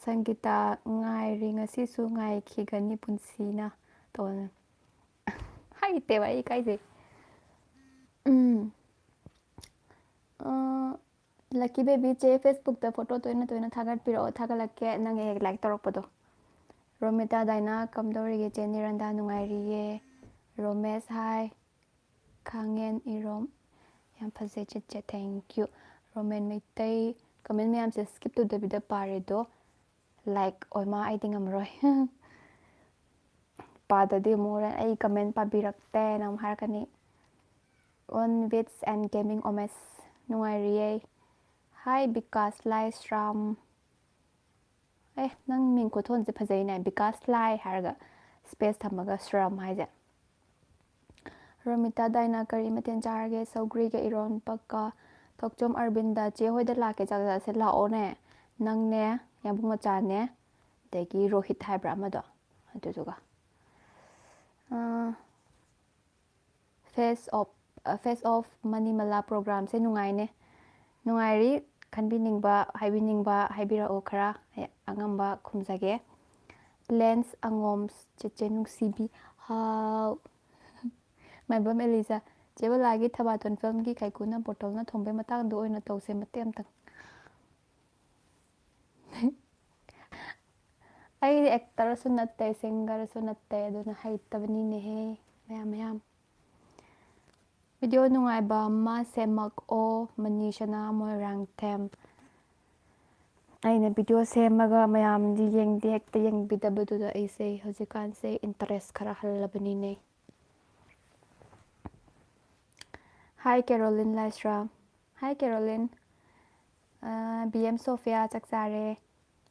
ꯁꯪꯒꯤꯇꯥ, ꯉꯥꯏꯔꯤ ꯉꯁꯤꯁꯨ ꯉꯥꯏꯈꯤꯒꯅꯤ ꯄꯨꯟꯁꯤꯅ ꯇꯧꯅ꯫ ꯍꯩꯇꯦꯕ ꯑꯩ ꯏꯀꯥꯏꯖꯩ꯫ ꯎꯝ꯫ ꯑ, ꯂꯛꯀꯤ ꯕꯦꯕꯤ ꯆꯦ, Facebookꯇ photo ꯇꯣꯏꯅ ꯇꯣꯏꯅ ꯊꯥꯒꯠꯄꯤꯔꯛꯑꯣ, ꯊꯥꯒꯠꯂꯛꯀꯦ, ꯅꯪ ꯍꯦꯛ like ꯇꯧꯔꯛꯄꯗꯣ꯫ ꯔꯣꯃꯤꯇꯥ ꯗꯥꯏꯅꯥ, ꯀꯝꯗꯧꯔꯤꯒꯦ ꯆꯦ ꯅꯤꯔꯟꯗꯥ? ꯅꯨꯡꯉꯥꯏꯔꯤꯌꯦ꯫ ꯔꯣꯃꯦꯁ, ꯍꯥꯏ꯫ ꯈꯥꯡꯉꯦꯟ ꯏꯔꯣꯝ, ꯌꯥꯝ ꯐꯖꯩ ꯆꯤꯠꯆꯦ, thank you꯫ Roman Meitei. Comment ꯃꯌꯥꯝꯁꯦ skip ꯇꯧꯗꯕꯤꯗ ꯄꯥꯔꯦꯗꯣ꯫ Like ꯑꯣꯏꯃꯥ ꯑꯩꯗꯤ ꯉꯝꯃꯔꯣꯏ꯫ ꯄꯥꯗꯗꯤ ꯑꯃꯨꯛ ꯍꯣꯔꯦꯟ ꯑꯩ comment ꯄꯥꯕꯤꯔꯛꯇꯦꯅ ꯑꯃꯨꯛ ꯍꯥꯏꯔꯛꯀꯅꯤ꯫ On Wits and Gaming Omes꯫ ꯅꯨꯡꯉꯥꯏꯔꯤꯌꯦ꯫ Hi ꯕꯤꯀꯥꯁ ꯂꯥꯏꯁ꯭ꯔꯥꯝ꯫ ꯑꯦ, ꯅꯪ ꯃꯤꯡ ꯈꯨꯊꯣꯟꯁꯦ ꯐꯖꯩꯅꯦ, ꯕꯤꯀꯥꯁ ꯂꯥꯏ ꯍꯥꯏꯔꯒ space ꯊꯝꯃꯒ ꯁ꯭ꯔꯝ ꯍꯥꯏꯁꯦ꯫ ꯔꯣꯃꯤꯇꯥ ꯗꯥꯏꯅꯥ, ꯀꯔꯤ ꯃꯊꯦꯜ ꯆꯥꯔꯒꯦ? ꯁꯧꯒ꯭ꯔꯤꯒ ꯏꯔꯣꯟꯕꯒ꯫ ꯊꯣꯛꯆꯣꯝ ꯑꯔꯕꯤꯟꯗ, ꯆꯦ ꯍꯣꯏꯗ ꯂꯥꯛꯀꯦ, ꯆꯥꯛ ꯆꯥꯁꯦ꯫ ꯂꯥꯛꯑꯣꯅꯦ, ꯅꯪꯅꯦ, ꯌꯥꯝꯕꯨꯡ ꯃꯆꯥꯅꯦ, ꯑꯗꯒꯤ ꯔꯣꯍꯤꯠ ꯍꯥꯏꯕ꯭ꯔꯥ ꯑꯃꯗꯣ, ꯑꯗꯨꯗꯨꯒ꯫ ꯑꯥ, Face of, ꯑ, Face of ꯃꯅꯤꯃꯂꯥ programꯁꯦ ꯅꯨꯡꯉꯥꯏꯅꯦ꯫ ꯅꯨꯡꯉꯥꯏꯔꯤ꯫ ꯈꯟꯕꯤꯅꯤꯡꯕ, ꯍꯥꯏꯕꯤꯅꯤꯡꯕ ꯍꯥꯏꯕꯤꯔꯛꯑꯣ ꯈꯔ꯫ ꯑꯩ ꯑꯉꯝꯕ ꯈꯨꯝꯖꯒꯦ꯫ ꯂꯦꯟꯁ ꯑꯉꯣꯝ, ꯆꯦꯆꯦ ꯅꯨꯡꯁꯤꯕꯤ꯫ ꯍꯥꯎ꯫ ꯃꯥꯏꯕꯝ ꯑꯦꯂꯤꯖꯥ, ꯆꯦ ꯕꯂꯥꯒꯤ ꯊꯕꯥꯇꯣꯟ filmꯒꯤ ꯀꯥꯏꯀꯨꯅ ꯕꯣꯇꯜꯅ ꯊꯣꯝꯕꯩ ꯃꯇꯥꯡꯗꯣ ꯑꯣꯏꯅ ꯇꯧꯁꯦ ꯃꯇꯦꯛ ꯑꯝꯇꯪ꯫ ꯑꯩꯗꯤ actorꯁꯨ ꯅꯠꯇꯦ, singerꯁꯨ ꯅꯠꯇꯦ, ꯑꯗꯨꯅ ꯍꯩꯇꯕꯅꯤꯅꯦꯍꯦ, ꯃꯌꯥꯝ ꯃꯌꯥꯝ꯫ Video ꯅꯨꯡꯉꯥꯏꯕ ꯑꯃ ꯁꯦꯝꯃꯛꯑꯣ, ꯃꯅꯤꯁꯅꯥ ꯃꯣꯏꯔꯥꯡꯊꯦꯝ꯫ ꯑꯩꯅ video ꯁꯦꯝꯃꯒ ꯃꯌꯥꯝꯗꯤ ꯌꯦꯡꯗꯦ, ꯍꯦꯛꯇ ꯌꯦꯡꯕꯤꯗꯕꯗꯨꯗ ꯑꯩꯁꯦ ꯍꯧꯖꯤꯛꯀꯥꯟꯁꯦ interest ꯈꯔ ꯍꯜꯂꯕꯅꯤꯅꯦ꯫ Hi ꯀꯦꯔꯣꯂꯤꯟ ꯂꯥꯏꯁ꯭ꯔꯥꯝ꯫ Hi ꯀꯦꯔꯣꯂꯤꯟ꯫ ꯑ, ꯕꯤ ꯑꯦꯝ ꯁꯣꯐꯤꯌꯥ, ꯆꯥꯛ ꯆꯥꯔꯦ꯫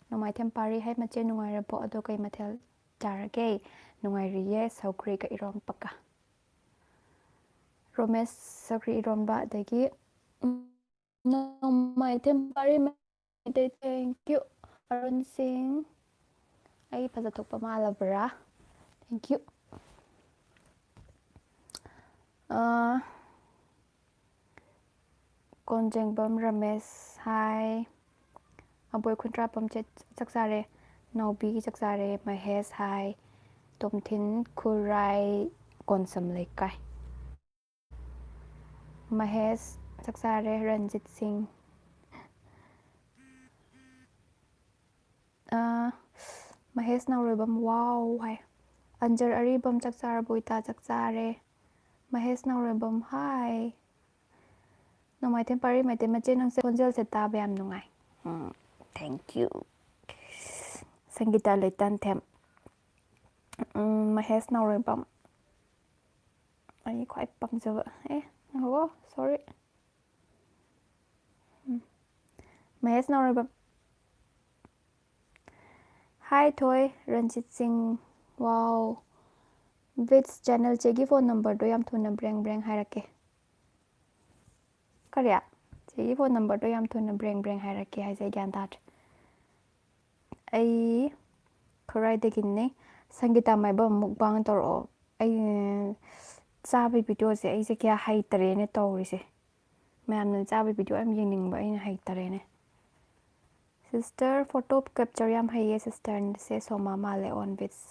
ꯅꯣꯡꯃꯥꯏꯊꯦꯝ ꯄꯥꯔꯤ, ꯍꯥꯏ ꯃꯆꯦ, ꯅꯨꯡꯉꯥꯏꯔꯕꯣ? ꯑꯗꯣ ꯀꯩ ꯃꯊꯦꯜ ꯆꯥꯔꯒꯦ? ꯅꯨꯡꯉꯥꯏꯔꯤꯌꯦ, ꯁꯧꯒ꯭ꯔꯤꯒ ꯏꯔꯣꯝꯕꯒ꯫ ꯔꯣꯃꯦꯁ, ꯁꯧꯒ꯭ꯔꯤ ꯏꯔꯣꯝꯕ, ꯑꯗꯒꯤ, ꯎꯝ, ꯅꯣꯡꯃꯥꯏꯊꯦꯝ ꯄꯥꯔꯤ, ꯃꯩꯇꯩ, thank you꯫ ꯑꯔꯨꯟ ꯁꯤꯡ, ꯑꯩ ꯐꯖꯊꯣꯛꯄ ꯃꯥꯜꯂꯕ꯭ꯔꯥ? Thank you꯫ ꯑ, ꯀꯣꯟꯖꯦꯡꯕꯝ ꯔꯃꯦꯁ, hi꯫ ꯑꯕꯣꯏ ꯈꯨꯟꯗ꯭ꯔꯥꯄꯝ, ꯆꯦ, ꯆꯥꯛ ꯆꯥꯔꯦ꯫ ꯅꯥꯎꯕꯤ, ꯆꯥꯛ ꯆꯥꯔꯦ꯫ ꯃꯍꯦꯁ, hi꯫ ꯇꯣꯝꯊꯤꯟ ꯈꯨꯔꯥꯏ, ꯀꯣꯟꯁꯝ ꯂꯩꯀꯥꯏ꯫ ꯃꯍꯦꯁ, ꯆꯥꯛ ꯆꯥꯔꯦ꯫ ꯔꯟꯖꯤꯠ ꯁꯤꯡ꯫ ꯑ, ꯃꯍꯦꯁ ꯅꯥꯎꯔꯦꯝꯕꯝ, wow ꯍꯥꯏ꯫ ꯑꯟꯖꯔ ꯑꯔꯤꯕꯝ, ꯆꯥꯛ ꯆꯥꯔꯕꯣ ꯏꯇꯥ? ꯆꯥꯛ ꯆꯥꯔꯦ꯫ ꯃꯍꯦꯁ ꯅꯥꯎꯔꯦꯝꯕꯝ, hi꯫ ꯃꯥꯏꯊꯦꯝ ꯄꯥꯔꯤ ꯃꯥꯏꯊꯦꯝ ꯃꯆꯦ, ꯅꯪꯁꯦ ꯈꯣꯟꯖꯦꯜꯁꯦ ꯇꯥꯕ ꯌꯥꯝ ꯅꯨꯡꯉꯥꯏ꯫ ꯎꯝ, thank you꯫ ꯁꯪꯒꯤꯇꯥ ꯂꯩꯇꯥꯟꯊꯦꯝ꯫ ꯎꯝ, ꯃꯍꯦꯁ ꯅꯥꯎꯔꯦꯝꯕꯝ꯫ ꯑꯩ ꯈ꯭ꯋꯥꯏ ꯄꯥꯝꯖꯕ꯫ ꯑꯦ, ꯉꯥꯏꯈꯣ, sorry꯫ ꯎꯝ꯫ ꯃꯍꯦꯁ ꯅꯥꯎꯔꯦꯝꯕꯝ꯫ Hi ꯊꯣꯏ, ꯔꯟꯖꯤꯠ ꯁꯤꯡ꯫ Wow꯫ Vits channel ꯆꯦꯒꯤ phone number ꯗꯣ ꯌꯥꯝ ꯊꯨꯅ ꯕ꯭ꯔꯦꯡ ꯕ꯭ꯔꯦꯡ ꯍꯥꯏꯔꯛꯀꯦ꯫ ꯀꯔꯤ? ꯆꯦꯒꯤ phone number ꯗꯣ ꯌꯥꯝ ꯊꯨꯅ ꯕ꯭ꯔꯦꯡ ꯕ꯭ꯔꯦꯡ ꯍꯥꯏꯔꯛꯀꯦ ꯍꯥꯏꯁꯦ ꯑꯩ ꯒ꯭ꯌꯥꯟ ꯇꯥꯗ꯭ꯔꯦ꯫ ꯑꯩ ꯈꯨꯔꯥꯏꯗꯒꯤꯅꯦ꯫ ꯁꯪꯒꯤꯇꯥ ꯃꯥꯏꯕꯝ mukbang ꯇꯧꯔꯛꯑꯣ꯫ ꯑꯩ ꯆꯥꯕꯒꯤ video ꯁꯦ ꯑꯩꯁꯦ ꯀꯌꯥ ꯍꯩꯇꯔꯦꯅꯦ ꯇꯧꯔꯤꯁꯦ꯫ ꯃꯌꯥꯝꯅ ꯆꯥꯕꯒꯤ video ꯌꯥꯝ ꯌꯦꯡꯅꯤꯡꯕ, ꯑꯩꯅ ꯍꯩꯇꯔꯦꯅꯦ꯫ Sister, photo capture ꯌꯥꯝ ꯍꯩꯌꯦ sister ꯁꯦ, ꯁꯣꯃꯥ ꯃꯥꯜꯂꯦ on Vits꯫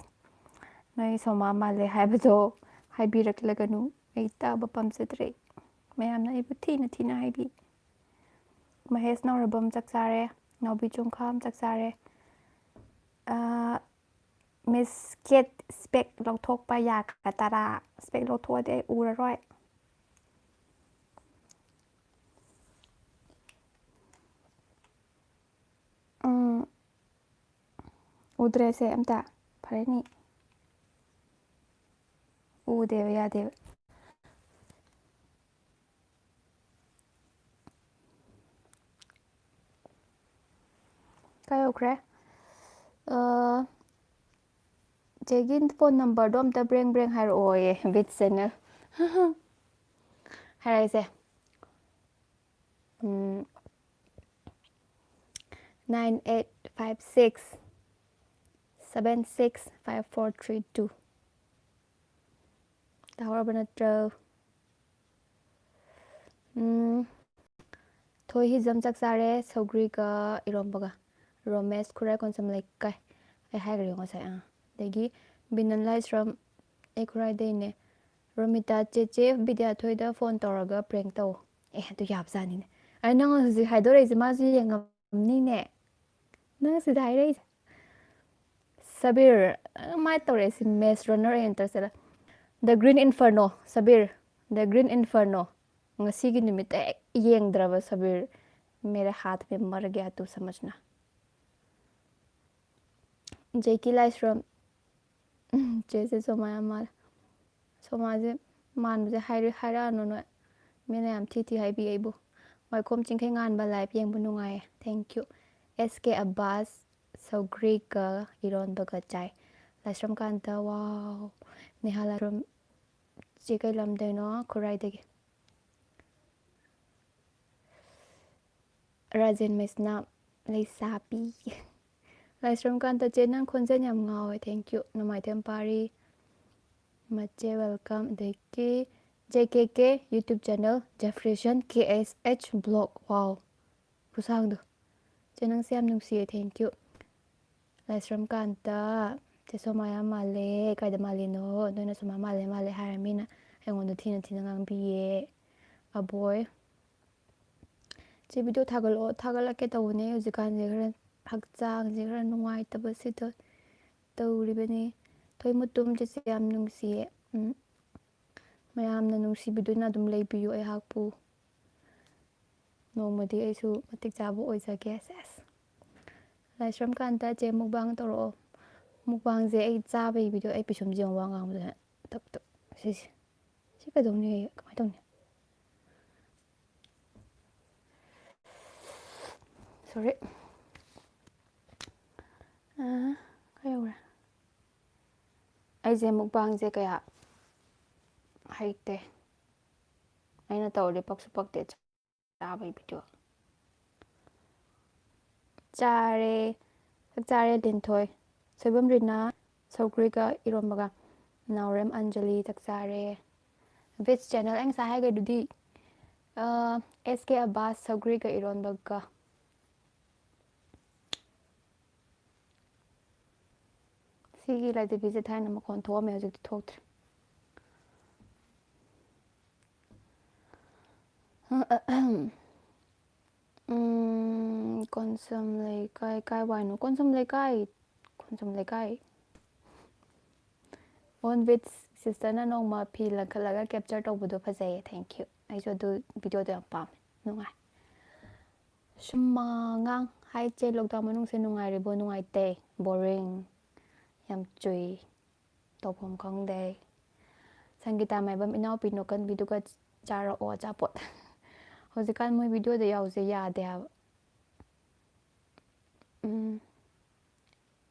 ꯅꯣꯏ ꯁꯣꯃꯥ ꯃꯥꯜꯂꯦ ꯍꯥꯏꯕꯗꯣ ꯍꯥꯏꯕꯤꯔꯛꯂꯒꯅꯨ, ꯑꯩ ꯇꯥꯕ ꯄꯥꯝꯖꯗ꯭ꯔꯦ꯫ ꯃꯌꯥꯝꯅ ꯑꯩꯕꯨ ꯊꯤꯅ ꯊꯤꯅ ꯍꯥꯏꯕꯤ꯫ ꯃꯍꯦꯁ ꯅꯥꯎꯔꯦꯝꯕꯝ ꯆꯥꯛ ꯆꯥꯔꯦ, ꯅꯥꯎꯕꯤ ꯆꯨꯡꯈꯥꯝ ꯆꯥꯛ ꯆꯥꯔꯦ꯫ ꯑꯥ, Miss Kate spec ꯂꯧꯊꯣꯛꯄ ꯌꯥꯒꯗ꯭ꯔꯥ? Spec ꯂꯧꯊꯣꯛꯑꯗꯤ ꯑꯩ ꯎꯔꯔꯣꯏ꯫ ꯎꯝ꯫ ꯎꯗ꯭ꯔꯦꯁꯦ ꯑꯝꯇ꯫ ꯐꯔꯦꯅꯤ꯫ ꯎꯗꯦꯕ, ꯌꯥꯗꯦꯕ꯫ ꯀꯥꯏ ꯌꯧꯈ꯭ꯔꯦ? ꯑ, ꯆꯦꯒꯤ phone number ꯗꯣ ꯑꯝꯇ ꯕ꯭ꯔꯦꯡ ꯕ꯭ꯔꯦꯡ ꯍꯥꯏꯔꯛꯑꯣꯌꯦ, Vits channel꯫ ꯍꯥꯏꯔꯛꯏꯁꯦ꯫ ꯎꯝ, nine eight five six seven six five four three two꯫ ꯇꯥꯍꯧꯔꯕ ꯅꯠꯇ꯭ꯔꯣ? ꯎꯝ, ꯊꯣꯏ ꯍꯤꯖꯝ ꯆꯥꯛ ꯆꯥꯔꯦ, ꯁꯧꯒ꯭ꯔꯤꯒ ꯏꯔꯣꯝꯕꯒ꯫ ꯔꯣꯃꯦꯁ ꯈꯨꯔꯥꯏ ꯀꯣꯟꯁꯝ ꯂꯩꯀꯥꯏ꯫ ꯑꯩ ꯍꯥꯏꯈ꯭ꯔꯦ ꯉꯁꯥꯏ, ꯑꯥ꯫ ꯑꯗꯒꯤ ꯕꯤꯅꯟ ꯂꯥꯏꯁ꯭ꯔꯝ, ꯑꯩ ꯈꯨꯔꯥꯏꯗꯩꯅꯦ꯫ ꯔꯣꯃꯤꯇꯥ, ꯆꯦꯆꯦ ꯕꯤꯗ꯭ꯌꯥꯊꯣꯏꯗ phone ꯇꯧꯔꯒ prank ꯇꯧ꯫ ꯑꯦ, ꯑꯗꯨ ꯌꯥꯕꯖꯥꯠꯅꯤꯅꯦ꯫ ꯑꯩ ꯅꯪ ꯍꯧꯖꯤꯛ ꯍꯥꯏꯗꯣꯔꯛꯏꯁꯦ ꯃꯥꯁꯨ ꯌꯦꯡꯉꯝꯅꯤꯅꯦ꯫ ꯅꯪ ꯁꯤꯗ ꯍꯥꯏꯔꯛꯏꯁꯦ꯫ ꯁꯕꯤꯔ, ꯑ, ꯃꯥꯏ ꯇꯧꯔꯛꯑꯦ ꯁꯤ Maze Runner ꯑꯩ ꯍꯟꯇꯛ ꯆꯠꯂ-, The Green Inferno, Sabir, The Green Inferno꯫ ꯉꯁꯤꯒꯤ ꯅꯨꯃꯤꯠꯇ ꯍꯦꯛ ꯌꯦꯡꯗ꯭ꯔꯕ ꯁꯕꯤꯔ, ꯃꯦꯔꯦ ꯍꯥꯊ ꯃꯦ ꯃꯔ ꯒꯌꯥ ꯇꯨ ꯁꯃꯖꯅꯥ꯫ ꯖꯦꯀꯤ ꯂꯥꯏꯁ꯭ꯔꯝ, ꯆꯦꯁꯦ ꯁꯣꯃꯥ ꯌꯥꯝ ꯃꯥꯜꯂꯦ꯫ ꯁꯣꯃꯥꯁꯦ ꯃꯥꯟꯕꯁꯦ ꯍꯥꯏꯔ-, ꯍꯥꯏꯔꯛꯑꯅꯨ ꯅꯣꯏ꯫ ꯃꯤꯅ ꯌꯥꯝ ꯊꯤ ꯊꯤ ꯍꯥꯏꯕꯤ ꯑꯩꯕꯨ꯫ ꯋꯥꯏꯈꯣꯝ ꯆꯤꯡꯈꯩ ꯉꯥꯟꯕ live ꯌꯦꯡꯕ ꯅꯨꯡꯉꯥꯏꯌꯦ꯫ Thank you꯫ ꯑꯦꯁ ꯀꯦ ꯑꯕꯥꯁ, ꯁꯧꯒ꯭ꯔꯤꯒ ꯏꯔꯣꯟꯕꯒ ꯆꯥꯏ꯫ ꯂꯥꯏꯁ꯭ꯔꯝ ꯀꯥꯟꯇ, wow꯫ ꯅꯦꯍꯥ ꯂꯥꯏꯁ꯭ꯔꯝ, ꯆꯦ ꯀꯩ ꯂꯝꯗꯩꯅꯣ? ꯈꯨꯔꯥꯏꯗꯒꯤ꯫ ꯔꯥꯖꯦꯟ ꯃꯩꯁꯅꯥꯝ, ꯂꯩꯁꯥꯕꯤ꯫ ꯂꯥꯏꯁ꯭ꯔꯝ ꯀꯥꯟꯇ, ꯆꯦ ꯅꯪ ꯈꯣꯟꯖꯦꯜ ꯌꯥꯝ ꯉꯥꯎꯋꯦ꯫ Thank you꯫ ꯅꯣꯡꯃꯥꯏꯊꯦꯝ ꯄꯥꯔꯤ, ꯃꯆꯦ welcome꯫ ꯑꯗꯒꯤ J K K YouTube channel, Jefferson K S H blog꯫ Wow, ꯈꯨꯁꯥꯡꯗꯣ꯫ ꯆꯦ ꯅꯪꯁꯦ ꯌꯥꯝ ꯅꯨꯡꯁꯤꯌꯦ꯫ Thank you꯫ ꯂꯥꯏꯁ꯭ꯔꯝ ꯀꯥꯟꯇ, ꯆꯦ ꯁꯣꯃꯥ ꯌꯥꯝ ꯃꯥꯜꯂꯦ꯫ ꯀꯥꯏꯗ ꯃꯥꯜꯂꯤꯅꯣ? ꯅꯣꯏꯅ ꯁꯣꯃꯥ ꯃꯥꯜꯂꯦ ꯃꯥꯜꯂꯦ ꯍꯥꯏꯔ ꯃꯤꯅ ꯑꯩꯉꯣꯟꯗ ꯊꯤꯅ ꯊꯤꯅ ꯉꯥꯡꯕꯤꯌꯦ꯫ ꯑꯕꯣꯏ꯫ ꯆꯦ, video ꯊꯥꯒꯠꯂꯛꯑꯣ꯫ ꯊꯥꯒꯠꯂꯛꯀꯦ ꯇꯧꯕꯅꯦ꯫ ꯍꯧꯖꯤꯛꯀꯥꯟꯁꯦ ꯈꯔ ꯍꯛꯆꯥꯡꯁꯦ ꯈꯔ ꯅꯨꯡꯉꯥꯏꯇꯕꯁꯤꯗ ꯇꯧꯔꯤꯕꯅꯤ꯫ ꯊꯣꯏꯃꯨꯇꯨꯝ ꯆꯦꯁꯦ ꯌꯥꯝ ꯅꯨꯡꯁꯤꯌꯦ꯫ ꯎꯝ꯫ ꯃꯌꯥꯝꯅ ꯅꯨꯡꯁꯤꯕꯤꯗꯨꯅ ꯑꯗꯨꯝ ꯂꯩꯕꯤꯌꯨ ꯑꯩꯍꯥꯛꯄꯨ꯫ ꯅꯣꯡꯃꯗꯤ ꯑꯩꯁꯨ ꯃꯇꯤꯛ ꯆꯥꯕ ꯑꯣꯏꯖꯒꯦ꯫ ꯁꯦꯁ꯫ ꯂꯥꯏꯁ꯭ꯔꯝ ꯀꯥꯟꯇ, ꯆꯦ mukbang ꯇꯧꯔꯛꯑꯣ꯫ Mukbangꯁꯦ ꯑꯩ ꯆꯥꯕꯒꯤ video, ꯑꯩ ꯄꯤꯁꯨꯝꯁꯦ ꯌꯦꯡꯉꯨ, ꯋꯥ ꯉꯥꯡꯕꯗ ꯇꯞ ꯇꯞ꯫ ꯁꯤꯁꯦ꯫ ꯁꯤ ꯀꯩꯗꯧꯅꯤ? ꯀꯃꯥꯏꯅ ꯇꯧꯅꯤ? Sorry꯫ ꯑ, ꯀꯩ ꯌꯧꯔꯦ? ꯑꯩꯁꯦ mukbangꯁꯦ ꯀꯌꯥ ꯍꯩꯇꯦ꯫ ꯑꯩꯅ ꯇꯧꯔꯗꯤ ꯄꯛꯁꯨ ꯄꯛꯇꯦ ꯆꯥꯕꯒꯤ video꯫ ꯆꯥꯔꯦ꯫ ꯆꯥꯛ ꯆꯥꯔꯦ, ꯂꯤꯟꯊꯣꯏ꯫ ꯁꯣꯏꯕꯝ ꯔꯤꯅꯥ, ꯁꯧꯒ꯭ꯔꯤꯒ ꯏꯔꯣꯝꯕꯒ꯫ ꯅꯥꯎꯔꯦꯝ ꯑꯟꯖꯂꯤ, ꯆꯥꯛ ꯆꯥꯔꯦ꯫ Veg channel ꯑꯩ ꯉꯁꯥꯏ ꯍꯥꯏꯈ꯭ꯔꯗꯨꯗꯤ, ꯑ, S K ꯑꯕꯥꯁ, ꯁꯧꯒ꯭ꯔꯤꯒ ꯏꯔꯣꯟꯕꯒ꯫ ꯁꯤꯒꯤ ꯂꯥꯏꯙꯕꯤꯁꯦ ꯊꯥꯏꯅ ꯃꯈꯣꯟ ꯊꯣꯛꯑꯝꯃꯦ, ꯍꯧꯖꯤꯛꯇꯤ ꯊꯣꯛꯇ꯭ꯔꯦ꯫ ꯎꯝ, ꯀꯣꯟꯁꯝ ꯂꯩꯀꯥꯏ ꯀꯥꯏ ꯋꯥꯏꯅꯣ? ꯀꯣꯟꯁꯝ ꯂꯩꯀꯥꯏ, ꯀꯣꯟꯁꯝ ꯂꯩꯀꯥꯏ꯫ On with sisterꯅ ꯅꯣꯡꯃ ꯐꯤ ꯂꯪꯈꯠꯂꯒ capture ꯇꯧꯕꯗꯣ ꯐꯖꯩꯌꯦ꯫ Thank you꯫ ꯑꯩꯁꯨ ꯑꯗꯨ ꯚꯤꯗꯤꯑꯣꯗꯣ ꯌꯥꯝ ꯄꯥꯝꯃꯦ, ꯅꯨꯡꯉꯥꯏ꯫ ꯁꯨꯝ ꯃꯉꯥꯡ ꯍꯥꯏ ꯆꯦ, ꯂꯣꯛꯗꯥꯎꯟ ꯃꯅꯨꯡꯁꯦ ꯅꯨꯡꯉꯥꯏꯔꯤꯕꯣ? ꯅꯨꯡꯉꯥꯏꯇꯦ, ꯕꯣꯔꯤꯡ ꯌꯥꯝ ꯆꯨꯏ, ꯇꯧꯐꯝ ꯈꯪꯗꯦ꯫ ꯁꯪꯒꯤꯇꯥ ꯃꯥꯏꯕꯝ ꯏꯅꯥꯎꯄꯤ ꯅꯣꯛꯀꯟꯕꯤꯗꯨꯒ ꯆꯥꯔꯛꯑꯣ ꯑꯆꯥꯄꯣꯠ꯫ ꯍꯧꯖꯤꯛꯀꯥꯟ ꯃꯣꯏ ꯚꯤꯗꯤꯑꯣꯗ ꯌꯥꯎꯁꯦ ꯌꯥꯗꯦ ꯍꯥꯏꯕ꯫ ꯎꯝ꯫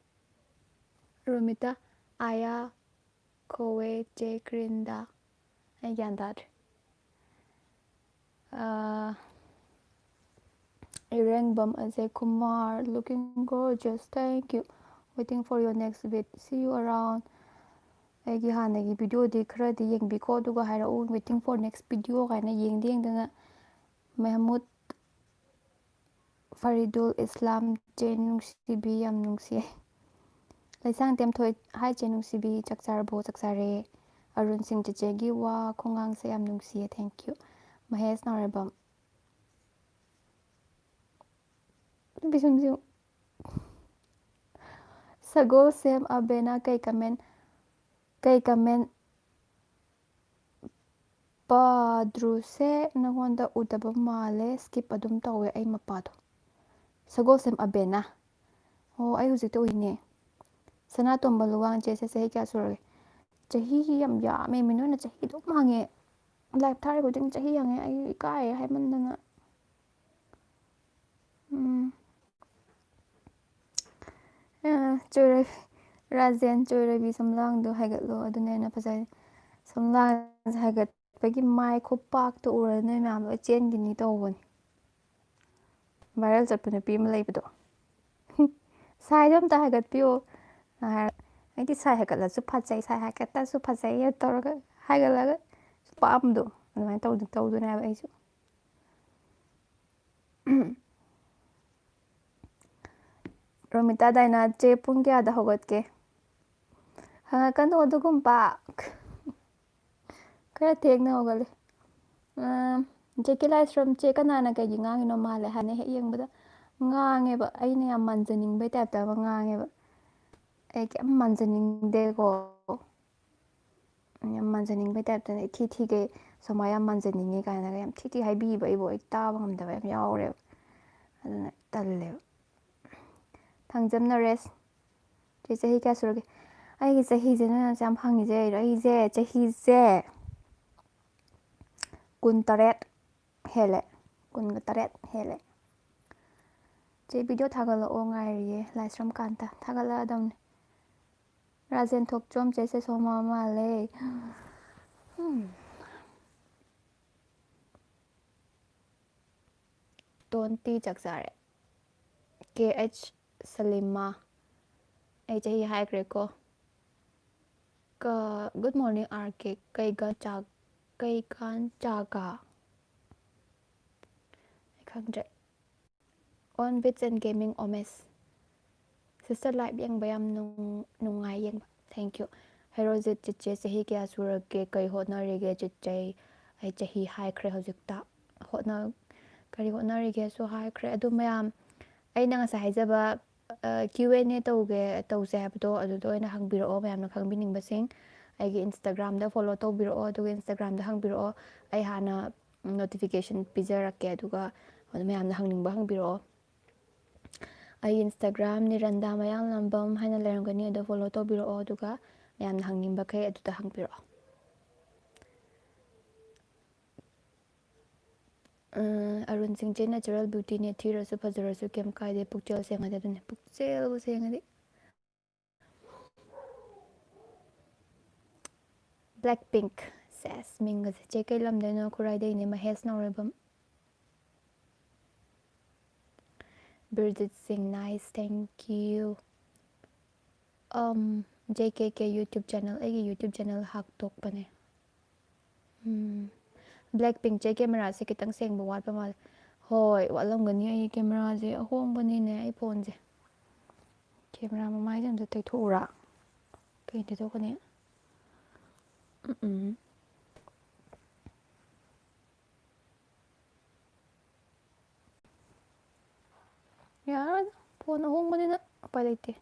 ꯔꯣꯃꯤꯇꯥ, ꯑꯥꯌꯥ ꯀꯧꯋꯦ ꯆꯦ ꯀ꯭ꯔꯤꯟꯗ꯫ ꯑꯩ ꯒ꯭ꯌꯥꯟ ꯇꯥꯗ꯭ꯔꯦ꯫ ꯑꯥ, ꯏꯔꯦꯡꯕꯝ ꯑꯖꯦ Kumar, looking gorgeous, thank you, waiting for your next vid, see you around꯫ ꯑꯩꯒꯤ ꯍꯥꯟꯅꯒꯤ ꯚꯤꯗꯤꯑꯣꯗꯤ ꯈꯔꯗꯤ ꯌꯦꯡꯕꯤꯈꯣ, ꯑꯗꯨꯒ ꯍꯥꯏꯔꯛꯎ, waiting for next video ꯀꯥꯏꯅ ꯌꯦꯡꯗꯤ ꯌꯦꯡꯗꯅ꯫ ꯃꯦꯍꯃꯨꯗ ꯐꯔꯤꯗꯨꯜ ꯏꯁꯂꯥꯝ, ꯆꯦ ꯅꯨꯡꯁꯤꯕꯤ, ꯌꯥꯝ ꯅꯨꯡꯁꯤꯌꯦ꯫ ꯂꯩꯁꯥꯡ ꯇꯦꯝꯊꯣꯏ, ꯍꯥꯏ ꯆꯦ ꯅꯨꯡꯁꯤꯕꯤ, ꯆꯥꯛ ꯆꯥꯔꯕꯣ? ꯆꯥꯛ ꯆꯥꯔꯦ꯫ ꯑꯔꯨꯟ ꯁꯤꯡ, ꯆꯦꯆꯦꯒꯤ ꯋꯥ ꯈꯣꯡꯉꯥꯡꯁꯦ ꯌꯥꯝ ꯅꯨꯡꯁꯤꯌꯦ, thank you꯫ ꯃꯍꯦꯁ ꯅꯥꯎꯔꯦꯝꯕꯝ, ꯄꯤꯁꯨꯝꯁꯨ꯫ ꯁꯒꯣꯜꯁꯦꯝ ꯑꯕꯦꯅ ꯀꯩ comment, ꯀꯩ comment? ꯄꯥꯗ꯭ꯔꯨꯁꯦ, ꯅꯪꯉꯣꯟꯗ ꯎꯗꯕ ꯃꯥꯜꯂꯦ, skip ꯑꯗꯨꯝ ꯇꯧꯋꯦ ꯑꯩ ꯃꯄꯥꯗꯣ꯫ ꯁꯒꯣꯜꯁꯦꯝ ꯑꯕꯦꯅꯥ꯫ ꯑꯣ, ꯑꯩ ꯍꯧꯖꯤꯛꯇ ꯎꯏꯅꯦ꯫ ꯁꯅꯥꯇꯣꯝꯕ ꯂꯨꯋꯥꯡ, ꯆꯦꯁꯦ ꯆꯍꯤ ꯀꯌꯥ ꯁꯨꯔꯒꯦ? ꯆꯍꯤ ꯌꯥꯝ ꯌꯥꯝꯃꯦ, ꯃꯤ ꯅꯣꯏꯅ ꯆꯍꯤ ꯑꯗꯨꯝ ꯍꯪꯉꯦ꯫ Live ꯊꯥꯔꯤ ꯈꯨꯗꯤꯡ ꯆꯍꯤ ꯍꯪꯉꯦ, ꯑꯩ ꯏꯀꯥꯏꯌꯦ ꯍꯥꯏꯃꯟꯗꯅ꯫ ꯎꯝ꯫ ꯑ, ꯆꯣꯏꯔꯣꯏ-, ꯔꯥꯖꯦꯟ ꯆꯣꯏꯔꯣꯏꯕꯤ ꯁꯝꯂꯥꯡꯗꯣ ꯍꯥꯏꯒꯠꯂꯣ, ꯑꯗꯨꯅ ꯍꯦꯟꯅ ꯐꯖꯩ꯫ ꯁꯝꯂꯥꯡꯁꯦ ꯍꯥꯏꯒꯠꯄꯒꯤ ꯃꯥꯏ ꯈꯨꯄꯥꯛꯇꯣ ꯎꯔꯗꯤ ꯅꯣꯏ ꯃꯌꯥꯝ ꯂꯣꯏ ꯆꯦꯟꯈꯤꯅꯤ ꯇꯧꯕꯅꯤ꯫ Viral ꯆꯠꯄ ꯅꯨꯄꯤ ꯑꯃ ꯂꯩꯕꯗꯣ꯫ "ꯁꯥꯏꯗꯣ ꯑꯝꯇ ꯍꯥꯏꯒꯠꯄꯤꯌꯣ" ꯍꯥꯏꯔ, "ꯑꯩꯗꯤ ꯁꯥꯏ ꯍꯥꯏꯒꯠꯂꯁꯨ ꯐꯖꯩ, ꯁꯥꯏ ꯍꯥꯏꯒꯠꯇ꯭ꯔꯁꯨ ꯐꯖꯩ" ꯇꯧꯔꯒ ꯍꯥꯏꯒꯠꯂꯒ ꯄꯥꯝꯕꯗꯣ ꯑꯗꯨꯃꯥꯏꯅ ꯇꯧꯗ-, ꯇꯧꯗꯣꯏꯅꯦ ꯍꯥꯏꯕ ꯑꯩꯁꯨ꯫ ꯔꯣꯃꯤꯇꯥ ꯗꯥꯏꯅꯥ, "ꯆꯦ, ꯄꯨꯡ ꯀꯌꯥꯗ ꯍꯧꯒꯠꯀꯦ?" ꯍꯪꯉꯛꯀꯅꯨ ꯑꯗꯨꯒꯨꯝꯕ꯫ ꯈꯔ ꯊꯦꯡꯅ ꯍꯧꯒꯠꯂꯦ꯫ ꯑꯝ, ꯖꯦ ꯀꯦ ꯂꯥꯏꯁ꯭ꯔꯝ, "ꯆꯦ, ꯀꯅꯥꯅ ꯀꯩꯒꯤ ꯉꯥꯡꯉꯤꯅꯣ ꯃꯥꯜꯂꯦ" ꯍꯥꯏꯅ ꯍꯦꯛ ꯌꯦꯡꯕꯗ ꯉꯥꯡꯉꯦꯕ꯫ ꯑꯩꯅ ꯌꯥꯝ ꯃꯥꯟꯖꯅꯤꯡꯕꯩ type ꯇ ꯑꯃ ꯉꯥꯡꯉꯦꯕ꯫ ꯑꯩ ꯀꯩꯝ ꯃꯥꯟꯖꯅꯤꯡꯗꯦꯀꯣ꯫ ꯌꯥꯝ ꯃꯥꯟꯖꯅꯤꯡꯕꯩ type ꯇꯅꯦ, ꯏꯊꯤ ꯊꯤꯒꯩ꯫ ꯁꯣꯃꯥ ꯌꯥꯝ ꯃꯥꯟꯖꯅꯤꯡꯉꯦ ꯀꯥꯏꯅꯒ ꯌꯥꯝ ꯊꯤ ꯊꯤ ꯍꯥꯏꯕꯤꯕ ꯑꯩꯕꯨ ꯑꯩ ꯇꯥꯕ ꯉꯝꯗꯕ ꯌꯥꯝ ꯌꯥꯎꯔꯦꯕ꯫ ꯑꯗꯨꯅ ꯇꯜꯂꯦꯕ꯫ ꯊꯥꯡꯖꯝ ꯅꯔꯦꯁ, ꯆꯦ ꯆꯍꯤ ꯀꯌꯥ ꯁꯨꯔꯒꯦ? ꯑꯩꯒꯤ ꯆꯍꯤꯁꯦ ꯅꯣꯏꯅ ꯌꯥꯝ ꯍꯪꯉꯤꯁꯦ, ꯑꯩꯁꯦ ꯆꯍꯤꯁꯦ ꯀꯨꯟ ꯇꯔꯦꯠ ꯍꯦꯜꯂꯦ꯫ ꯀꯨꯟꯒ ꯇꯔꯦꯠ ꯍꯦꯜꯂꯦ꯫ ꯆꯦ, ꯚꯤꯗꯤꯑꯣ ꯊꯥꯒꯠꯂꯛꯑꯣ, ꯉꯥꯏꯔꯤꯌꯦ꯫ ꯂꯥꯏꯁ꯭ꯔꯝ ꯀꯥꯟꯇ ꯊꯥꯒꯠꯂꯛꯑꯗꯝꯅꯦ꯫ ꯔꯥꯖꯦꯟ ꯊꯣꯛꯆꯣꯝ, ꯆꯦꯁꯦ ꯁꯣꯃꯥ ꯃꯥꯜꯂꯦ꯫ ꯎꯝ꯫ ꯇꯣꯟꯇꯤ ꯆꯥꯛ ꯆꯥꯔꯦ꯫ ꯀꯦ ꯑꯩꯆ ꯁꯂꯤꯃꯥ, ꯑꯩ ꯆꯍꯤ ꯍꯥꯏꯈ꯭ꯔꯦꯀꯣ꯫ ꯀ-, good morning, ꯑꯥꯔ ꯀꯦ꯫ ꯀꯩꯒ ꯆꯥ-, ꯀꯩꯀꯥꯟ ꯆꯥꯒ? ꯑꯩ ꯈꯪꯗ꯭ꯔꯦ꯫ On Bits and Gaming, Omesh. Sister, live ꯌꯦꯡꯕ ꯌꯥꯝ ꯅꯨꯡ-, ꯅꯨꯡꯉꯥꯏ ꯌꯦꯡꯕ꯫ Thank you꯫ ꯍꯦꯔꯣꯖꯤꯠ, ꯆꯤꯆꯦ ꯆꯍꯤ ꯀꯌꯥ ꯁꯨꯔꯒꯦ? ꯀꯩ ꯍꯣꯠꯅꯔꯤꯒꯦ ꯆꯤꯆꯦ? ꯑꯩ ꯆꯍꯤ ꯍꯥꯏꯈ꯭ꯔꯦ ꯍꯧꯖꯤꯛꯇ꯫ ꯍꯣꯠꯅ-, ꯀꯔꯤ ꯍꯣꯠꯅꯔꯤꯒꯦꯁꯨ ꯍꯥꯏꯈ꯭ꯔꯦ꯫ ꯑꯗꯨ ꯃꯌꯥꯝ, ꯑꯩꯅ ꯉꯁꯥꯏ ꯍꯥꯏꯖꯕ, ꯑ, ꯀ꯭ꯌꯨ ꯑꯦꯟ ꯑꯦ ꯇꯧꯒꯦ, ꯇꯧꯁꯦ ꯍꯥꯏꯕꯗꯣ, ꯑꯗꯨꯗ ꯑꯣꯏꯅ ꯍꯪꯕꯤꯔꯛꯑꯣ, ꯃꯌꯥꯝꯅ ꯈꯪꯕꯤꯅꯤꯡꯕꯁꯤꯡ꯫ ꯑꯩꯒꯤ Instagram-ꯗ follow ꯇꯧꯕꯤꯔꯛꯑꯣ, ꯑꯗꯨꯒ Instagram-ꯗ ꯍꯪꯕꯤꯔꯛꯑꯣ꯫ ꯑꯩ ꯍꯥꯟꯅ notification ꯄꯤꯖꯔꯛꯀꯦ, ꯑꯗꯨꯒ ꯑꯗꯨ ꯃꯌꯥꯝꯅ ꯍꯪꯅꯤꯡꯕ ꯍꯪꯕꯤꯔꯛꯑꯣ꯫ ꯑꯩ Instagram ꯅꯤꯔꯟꯗꯥ ꯃꯌꯥꯡꯂꯝꯕꯝ ꯍꯥꯏꯅ ꯂꯩꯔꯝꯒꯅꯤ, ꯑꯗꯣ follow ꯇꯧꯕꯤꯔꯛꯑꯣ, ꯑꯗꯨꯒ ꯃꯌꯥꯝꯅ ꯍꯪꯅꯤꯡꯕꯈꯩ ꯑꯗꯨꯗ ꯍꯪꯕꯤꯔꯛꯑꯣ꯫ ꯑ, ꯑꯔꯨꯟ ꯁꯤꯡ, ꯆꯦ natural beauty-ꯅꯦ, ꯊꯤꯔꯁꯨ ꯐꯖꯔꯁꯨ ꯀꯩꯝ ꯀꯥꯏꯗꯦ, ꯄꯨꯛꯆꯦꯜ ꯁꯦꯡꯉꯗꯤ꯫ ꯑꯗꯨꯅꯦ, ꯄꯨꯛꯆꯦꯜꯕꯨ ꯁꯦꯡꯉꯗꯤ꯫ Blackpink꯫ ꯁꯦꯁ, ꯃꯤꯡꯒꯁꯦ꯫ ꯆꯦ ꯀꯩ ꯂꯝꯗꯩꯅꯣ? ꯈꯨꯔꯥꯏꯗꯩꯅꯦ, ꯃꯍꯦꯁ ꯅꯥꯎꯔꯦꯝꯕꯝ꯫ ꯕꯤꯔꯖꯤꯠ ꯁꯤꯡ, nice, thank you꯫ Um, J K K YouTube channel, ꯑꯩꯒꯤ YouTube channel ꯍꯥꯡꯇꯣꯛꯄꯅꯦ꯫ ꯎꯝ, Blackpink, ꯆꯦ camera-ꯁꯦ ꯈꯤꯇꯪ ꯁꯦꯡꯕ ꯋꯥꯠꯄ ꯃꯥꯜꯂꯦ꯫ ꯍꯣꯏ, ꯋꯥꯠꯂꯝꯒꯅꯤ꯫ ꯑꯩꯒꯤ camera-ꯁꯦ ꯑꯍꯣꯡꯕꯅꯤꯅꯦ, ꯑꯩ phone-ꯁꯦ꯫ Camera ꯃꯃꯥꯏꯁꯦ ꯑꯝꯇ ꯇꯩꯊꯣꯛꯎꯔꯥ? ꯀꯩ ꯇꯩꯊꯣꯛꯀꯅꯤ? ꯎꯝ, ꯎꯝ꯫ ꯌꯥꯔꯣꯏꯗ, phone ꯑꯍꯣꯡꯕꯅꯤꯅ ꯎꯄꯥꯏ ꯂꯩꯇꯦ꯫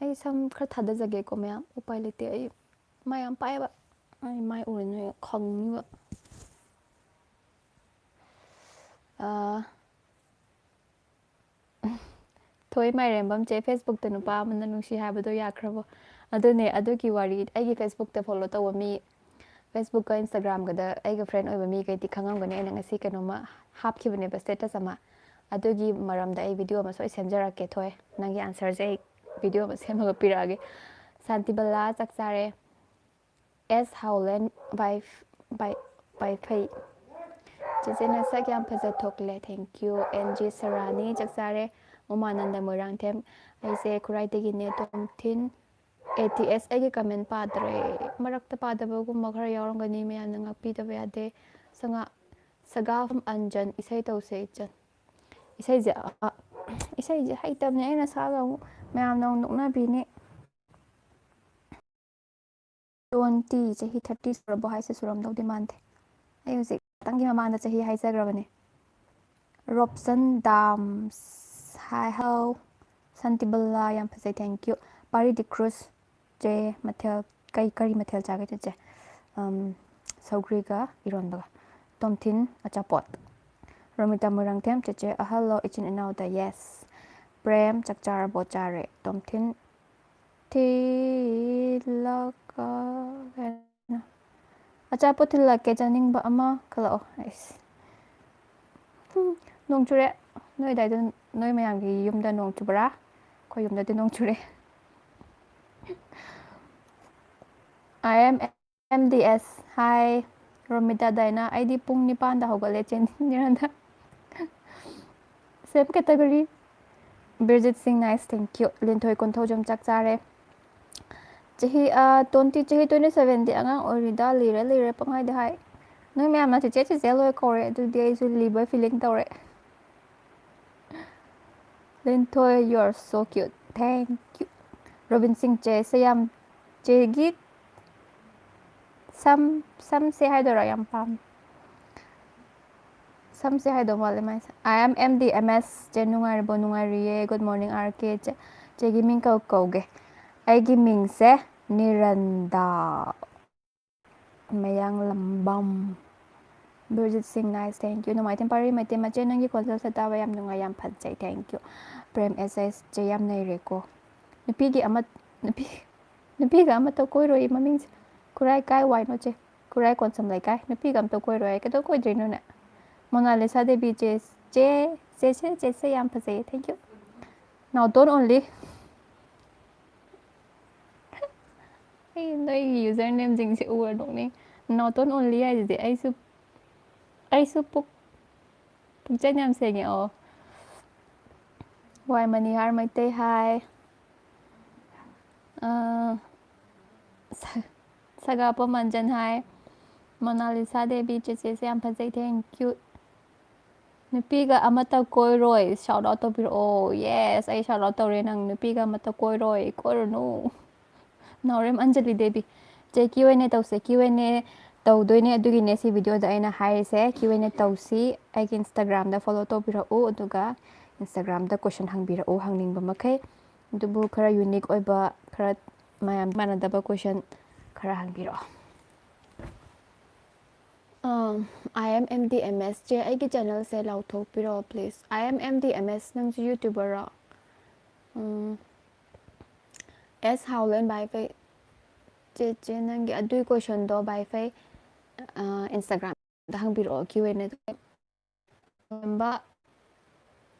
ꯑꯩ ꯁꯝ ꯈꯔ ꯊꯥꯗꯖꯒꯦꯀꯣ ꯃꯌꯥꯝ, ꯎꯄꯥꯏ ꯂꯩꯇꯦ, ꯑꯩ ꯃꯥꯏ ꯌꯥꯝ ꯄꯥꯛꯑꯦꯕ꯫ ꯑꯩ ꯃꯥꯏ ꯎꯔꯦ ꯅꯣꯏ ꯈꯪꯅꯤꯕ꯫ ꯑꯥ, ꯊꯣꯏ ꯃꯥꯏꯔꯦꯝꯕꯝ ꯆꯦ, Facebookꯇ ꯅꯨꯄꯥ ꯑꯃꯅ ꯅꯨꯡꯁꯤ ꯍꯥꯏꯕꯗꯣ ꯌꯥꯈ꯭ꯔꯕꯣ? ꯑꯗꯨꯅꯦ, ꯑꯗꯨꯒꯤ ꯋꯥꯔꯤ ꯑꯩꯒꯤ Facebookꯇ follow ꯇꯧꯕ ꯃꯤ, Facebookꯀ Instagramꯒꯗ ꯑꯩꯒ friend ꯑꯣꯏꯕ ꯃꯤꯈꯩꯗꯤ ꯈꯪꯉꯝꯒꯅꯤ꯫ ꯑꯩꯅ ꯉꯁꯤ ꯀꯩꯅꯣꯝꯃ ꯍꯥꯞꯈꯤꯕꯅꯦꯕ, status ꯑꯃ꯫ ꯑꯗꯨꯒꯤ ꯃꯔꯝꯗ ꯑꯩ video ꯑꯃ ꯁꯣꯏ ꯁꯦꯝꯖꯔꯛꯀꯦ, ꯊꯣꯏ꯫ ꯅꯪꯒꯤ answerꯁꯦ ꯑꯩ video ꯑꯃ ꯁꯦꯝꯃꯒ ꯄꯤꯔꯛꯑꯒꯦ꯫ ꯁꯥꯟꯇꯤꯕꯂꯥ ꯆꯥꯛ ꯆꯥꯔꯦ꯫ ꯑꯦꯁ ꯍꯥꯎꯂꯦꯟ ꯋꯥꯏꯐ-, ꯋꯥꯏ-, ꯋꯥꯏꯐꯩ꯫ ꯆꯦꯆꯦ ꯅꯁꯛ ꯌꯥꯝ ꯐꯖ ꯊꯣꯛꯂꯦ꯫ Thank you꯫ ꯑꯦꯟ ꯖꯤ ꯁꯔꯥꯅꯤ ꯆꯥꯛ ꯆꯥꯔꯦ꯫ ꯎꯃꯥꯅꯟꯗ ꯃꯣꯏꯔꯥꯡꯊꯦꯝ꯫ ꯑꯩꯁꯦ ꯈꯨꯔꯥꯏꯗꯒꯤꯅꯦ꯫ ꯇꯣꯝꯊꯤꯟ ꯑꯦ ꯇꯤ ꯑꯦꯁ꯫ ꯑꯩꯒꯤ comment ꯄꯥꯗ꯭ꯔꯦ꯫ ꯃꯔꯛꯇ ꯄꯥꯗꯕꯒꯨꯝꯕ ꯈꯔ ꯌꯥꯎꯔꯝꯒꯅꯤ꯫ ꯃꯌꯥꯝꯅ ꯉꯥꯛꯄꯤꯗꯕ ꯌꯥꯗꯦ꯫ ꯁꯉꯥ-, ꯁꯒꯥꯐꯝ ꯑꯟꯖꯟ ꯏꯁꯩ ꯇꯧꯁꯦ ꯏꯆꯟ꯫ ꯏꯁꯩꯁꯦ, ꯑ, ꯏꯁꯩꯁꯦ ꯍꯩꯇꯕꯅꯦ꯫ ꯑꯩꯅ ꯁꯛꯑꯒ ꯑꯃꯨꯛ ꯃꯌꯥꯝꯅ ꯑꯃꯨꯛ ꯅꯣꯛꯅꯕꯤꯅꯤ꯫ ꯇꯣꯟꯇꯤ ꯆꯍꯤ thirty ꯁꯨꯔꯕꯣ ꯍꯥꯏꯁꯦ? ꯁꯨꯔꯝꯗꯧꯗꯤ ꯃꯥꯟꯗꯦ꯫ ꯑꯩ ꯍꯧꯖꯤꯛ ꯈꯤꯇꯪꯒꯤ ꯃꯃꯥꯡꯗ ꯆꯍꯤ ꯍꯥꯏꯖꯈ꯭ꯔꯕꯅꯦ꯫ ꯔꯣꯞꯁꯟ ꯗꯥꯝꯁ꯫ ꯍꯥꯏ ꯍꯥꯎ꯫ ꯁꯥꯟꯇꯤꯕꯂꯥ ꯌꯥꯝ ꯐꯖꯩ, thank you꯫ ꯄꯥꯔꯤ ꯗꯤ ꯀ꯭ꯔꯨꯁ꯫ ꯆꯦ, ꯃꯊꯦꯜ ꯀꯩ, ꯀꯔꯤ ꯃꯊꯦꯜ ꯆꯥꯒꯦ ꯆꯦꯆꯦ? ꯑꯝ, ꯁꯧꯒ꯭ꯔꯤꯒ ꯏꯔꯣꯟꯕꯒ꯫ ꯇꯣꯝꯊꯤꯟ ꯑꯆꯥꯄꯣꯠ꯫ ꯔꯣꯃꯤꯇꯥ ꯃꯣꯏꯔꯥꯡꯊꯦꯝ꯫ ꯆꯦꯆꯦ ꯑꯍꯜꯂꯣ ꯏꯆꯤꯟ ꯏꯅꯥꯎꯗ? Yes꯫ ꯄ꯭ꯔꯦꯝ ꯆꯥꯛ ꯆꯥꯔꯕꯣ? ꯆꯥꯔꯦ꯫ ꯇꯣꯝꯊꯤꯟ ꯊꯤꯜꯂꯛꯀ ꯀꯩꯅꯣ? ꯑꯆꯥꯄꯣꯠ ꯊꯤꯜꯂꯛꯀꯦ, ꯆꯥꯅꯤꯡꯕ ꯑꯃ ꯈꯜꯂꯛꯑꯣ꯫ ꯑꯩꯁ꯫ ꯍꯨꯝ, ꯅꯣꯡ ꯆꯨꯔꯦ꯫ ꯅꯣꯏ ꯑꯗꯥꯏꯗ, ꯅꯣꯏ ꯃꯌꯥꯝꯒꯤ ꯌꯨꯝꯗ ꯅꯣꯡ ꯆꯨꯕ꯭ꯔꯥ? ꯑꯩꯈꯣꯏ ꯌꯨꯝꯗꯗꯤ ꯅꯣꯡ ꯆꯨꯔꯦ꯫ I am M D S꯫ Hi, Romita ꯗꯥꯏꯅꯥ꯫ ꯑꯩꯗꯤ ꯄꯨꯡ ꯅꯤꯄꯥꯟꯗ ꯍꯧꯒꯠꯂꯦ, ꯆꯦ ꯅꯤꯔꯟꯗ꯫ Same category꯫ ꯕꯤꯔꯖꯤꯠ ꯁꯤꯡ, nice, thank you꯫ ꯂꯤꯟꯊꯣꯏ ꯀꯣꯟꯊꯧꯖꯝ ꯆꯥꯛ ꯆꯥꯔꯦ꯫ ꯆꯍꯤ, ꯑ, ꯇꯣꯟꯇꯤ ꯆꯍꯤ twenty sevenꯗꯤ ꯑꯉꯥꯡ ꯑꯣꯏꯔꯤꯗ, ꯂꯤꯔꯦ ꯂꯤꯔꯦ ꯄꯪꯍꯥꯏꯗ ꯍꯥꯏ꯫ ꯅꯣꯏ ꯃꯌꯥꯝꯅ ꯆꯦꯆꯦ ꯆꯦꯆꯦ ꯂꯣꯏ ꯀꯧꯔꯦ, ꯑꯗꯨꯗꯤ ꯑꯩꯁꯨ ꯂꯤꯕ feeling ꯇꯧꯔꯦ꯫ ꯂꯤꯟꯊꯣꯏ, you are so cute, thank you꯫ Robin ꯁꯤꯡ, ꯆꯦꯁꯦ ꯌꯥꯝ, ꯆꯦꯒꯤ ꯁꯝ, ꯁꯝꯁꯦ ꯍꯥꯏꯗꯣꯏꯔꯥ, ꯌꯥꯝ ꯄꯥꯝꯃꯦ꯫ ꯁꯝꯁꯦ ꯍꯥꯏꯗꯧ ꯃꯥꯜꯂꯦ ꯃꯥꯏꯁꯦ꯫ I am M D M S꯫ ꯆꯦ ꯅꯨꯡꯉꯥꯏꯔꯤꯕꯣ? ꯅꯨꯡꯉꯥꯏꯔꯤꯌꯦ꯫ Good morning R K꯫ ꯆꯦ, ꯆꯦꯒꯤ ꯃꯤꯡ ꯀꯧ-, ꯀꯧꯒꯦ꯫ ꯑꯩꯒꯤ ꯃꯤꯡꯁꯦ ꯅꯤꯔꯟꯗꯥ꯫ ꯃꯌꯥꯡ ꯂꯝꯕꯝ꯫ ꯕꯤꯔꯖꯤꯠ ꯁꯤꯡ, nice, thank you꯫ ꯅꯣꯡꯃꯥꯏꯊꯦꯝ ꯄꯥꯔꯤ ꯃꯩꯇꯩ ꯃꯆꯦ, ꯅꯪꯒꯤ ꯈꯣꯟꯖꯦꯜꯁꯦ ꯇꯥꯕ ꯌꯥꯝ ꯅꯨꯡꯉꯥꯏ, ꯌꯥꯝ ꯐꯖꯩ, thank you꯫ ꯄ꯭ꯔꯦꯝ ꯑꯦꯁ ꯑꯦꯁ ꯆꯦ, ꯌꯥꯝ ꯅꯩꯔꯦꯀꯣ꯫ ꯅꯨꯄꯤꯒꯤ ꯑꯃ, ꯅꯨꯄꯤ, ꯅꯨꯄꯤꯒ ꯑꯃꯠꯇ ꯀꯣꯏꯔꯣꯏ ꯃꯃꯤꯡꯁꯦ꯫ ꯈꯨꯔꯥꯏ ꯀꯥꯏ ꯋꯥꯏꯅꯣ ꯆꯦ? ꯈꯨꯔꯥꯏ ꯀꯣꯟꯁꯝ ꯂꯩꯀꯥꯏ꯫ ꯅꯨꯄꯤꯒ ꯑꯝꯇ ꯀꯣꯏꯔꯣꯏ ꯍꯥꯏ, ꯀꯩꯗꯧ ꯀꯣꯏꯗ꯭ꯔꯤꯅꯣꯅꯦ? ꯃꯣꯅꯥꯂꯤꯁꯥ ꯗꯦꯕꯤ ꯆꯦ, ꯆꯦ, ꯆꯦꯁꯦ, ꯆꯦꯁꯦ ꯌꯥꯝ ꯐꯖꯩꯌꯦ, thank you꯫ ꯅꯥꯎꯇꯣꯟ ꯑꯣꯟꯂꯤ꯫ ꯑꯩ ꯅꯣꯏꯒꯤ ꯌꯨꯖꯔ ꯅꯦꯝꯁꯤꯡꯁꯦ ꯎꯔ ꯅꯣꯛꯅꯤꯡ꯫ ꯅꯥꯎꯇꯣꯟ ꯑꯣꯟꯂꯤ ꯍꯥꯏꯁꯤꯗꯤ ꯑꯩꯁꯨ, ꯑꯩꯁꯨ ꯄꯨꯛ, ꯄꯨꯛꯆꯦꯜ ꯌꯥꯝ ꯁꯦꯡꯉꯦ꯫ ꯑꯣ, ꯋꯥꯏ ꯃꯅꯤꯍꯥꯔ ꯃꯩꯇꯩ ꯍꯥꯏ꯫ ꯑꯥ, ꯁ-, ꯁꯒꯥꯄꯣ ꯃꯟꯖꯟ ꯍꯥꯏ꯫ ꯃꯣꯅꯥꯂꯤꯁꯥ ꯗꯦꯕꯤ ꯆꯦꯆꯦꯁꯦ ꯌꯥꯝ ꯐꯖꯩ, thank you꯫ ꯅꯨꯄꯤꯒ ꯑꯃꯠꯇ ꯀꯣꯏꯔꯣꯏ, shout out ꯇꯧꯕꯤꯔꯛꯑꯣ꯫ Yes, ꯑꯩ shout out ꯇꯧꯔꯦ, ꯅꯪ ꯅꯨꯄꯤꯒ ꯑꯃꯠꯇ ꯀꯣꯏꯔꯣꯏ, ꯀꯣꯏꯔꯨꯅꯨ꯫ ꯅꯥꯎꯔꯦꯝ ꯑꯟꯖꯂꯤ ꯗꯦꯕꯤ, ꯆꯦ, Q and A ꯇꯧꯁꯦ꯫ Q and A ꯇꯧꯗꯣꯏꯅꯦ, ꯑꯗꯨꯒꯤꯅꯦ ꯁꯤ video ꯗ ꯑꯩꯅ ꯍꯥꯏꯔꯤꯁꯦ, Q and A ꯇꯧꯁꯤ꯫ ꯑꯩꯒꯤ Instagram ꯗ follow ꯇꯧꯕꯤꯔꯛꯎ, ꯑꯗꯨꯒ Instagram ꯗ question ꯍꯪꯕꯤꯔꯛꯎ, ꯍꯪꯅꯤꯡꯕ ꯃꯈꯩ꯫ ꯑꯗꯨꯕꯨ ꯈꯔ unique ꯑꯣꯏꯕ, ꯈꯔ ꯃꯌꯥꯝ ꯃꯥꯟꯅꯗꯕ question ꯈꯔ ꯍꯪꯕꯤꯔꯛꯑꯣ꯫ ꯑꯥ, I am M D M S ꯆꯦ, ꯑꯩꯒꯤ channel say ꯂꯥꯎꯊꯣꯛꯄꯤꯔꯛꯑꯣ, please꯫ I am M D M S, ꯅꯪꯁꯨ YouTuber ꯔꯣ? ꯎꯝ, S ꯍꯥꯎꯂꯦꯟ, ꯚꯥꯏ ꯐꯩ꯫ ꯆꯦ, ꯆꯦ, ꯅꯪꯒꯤ ꯑꯗꯨꯏ question ꯗꯣ, ꯚꯥꯏ ꯐꯩ, ꯑꯥ, Instagram the ꯍꯪꯕꯤꯔꯛꯑꯣ, Q and A ꯗ꯫ ꯀꯔꯝꯕ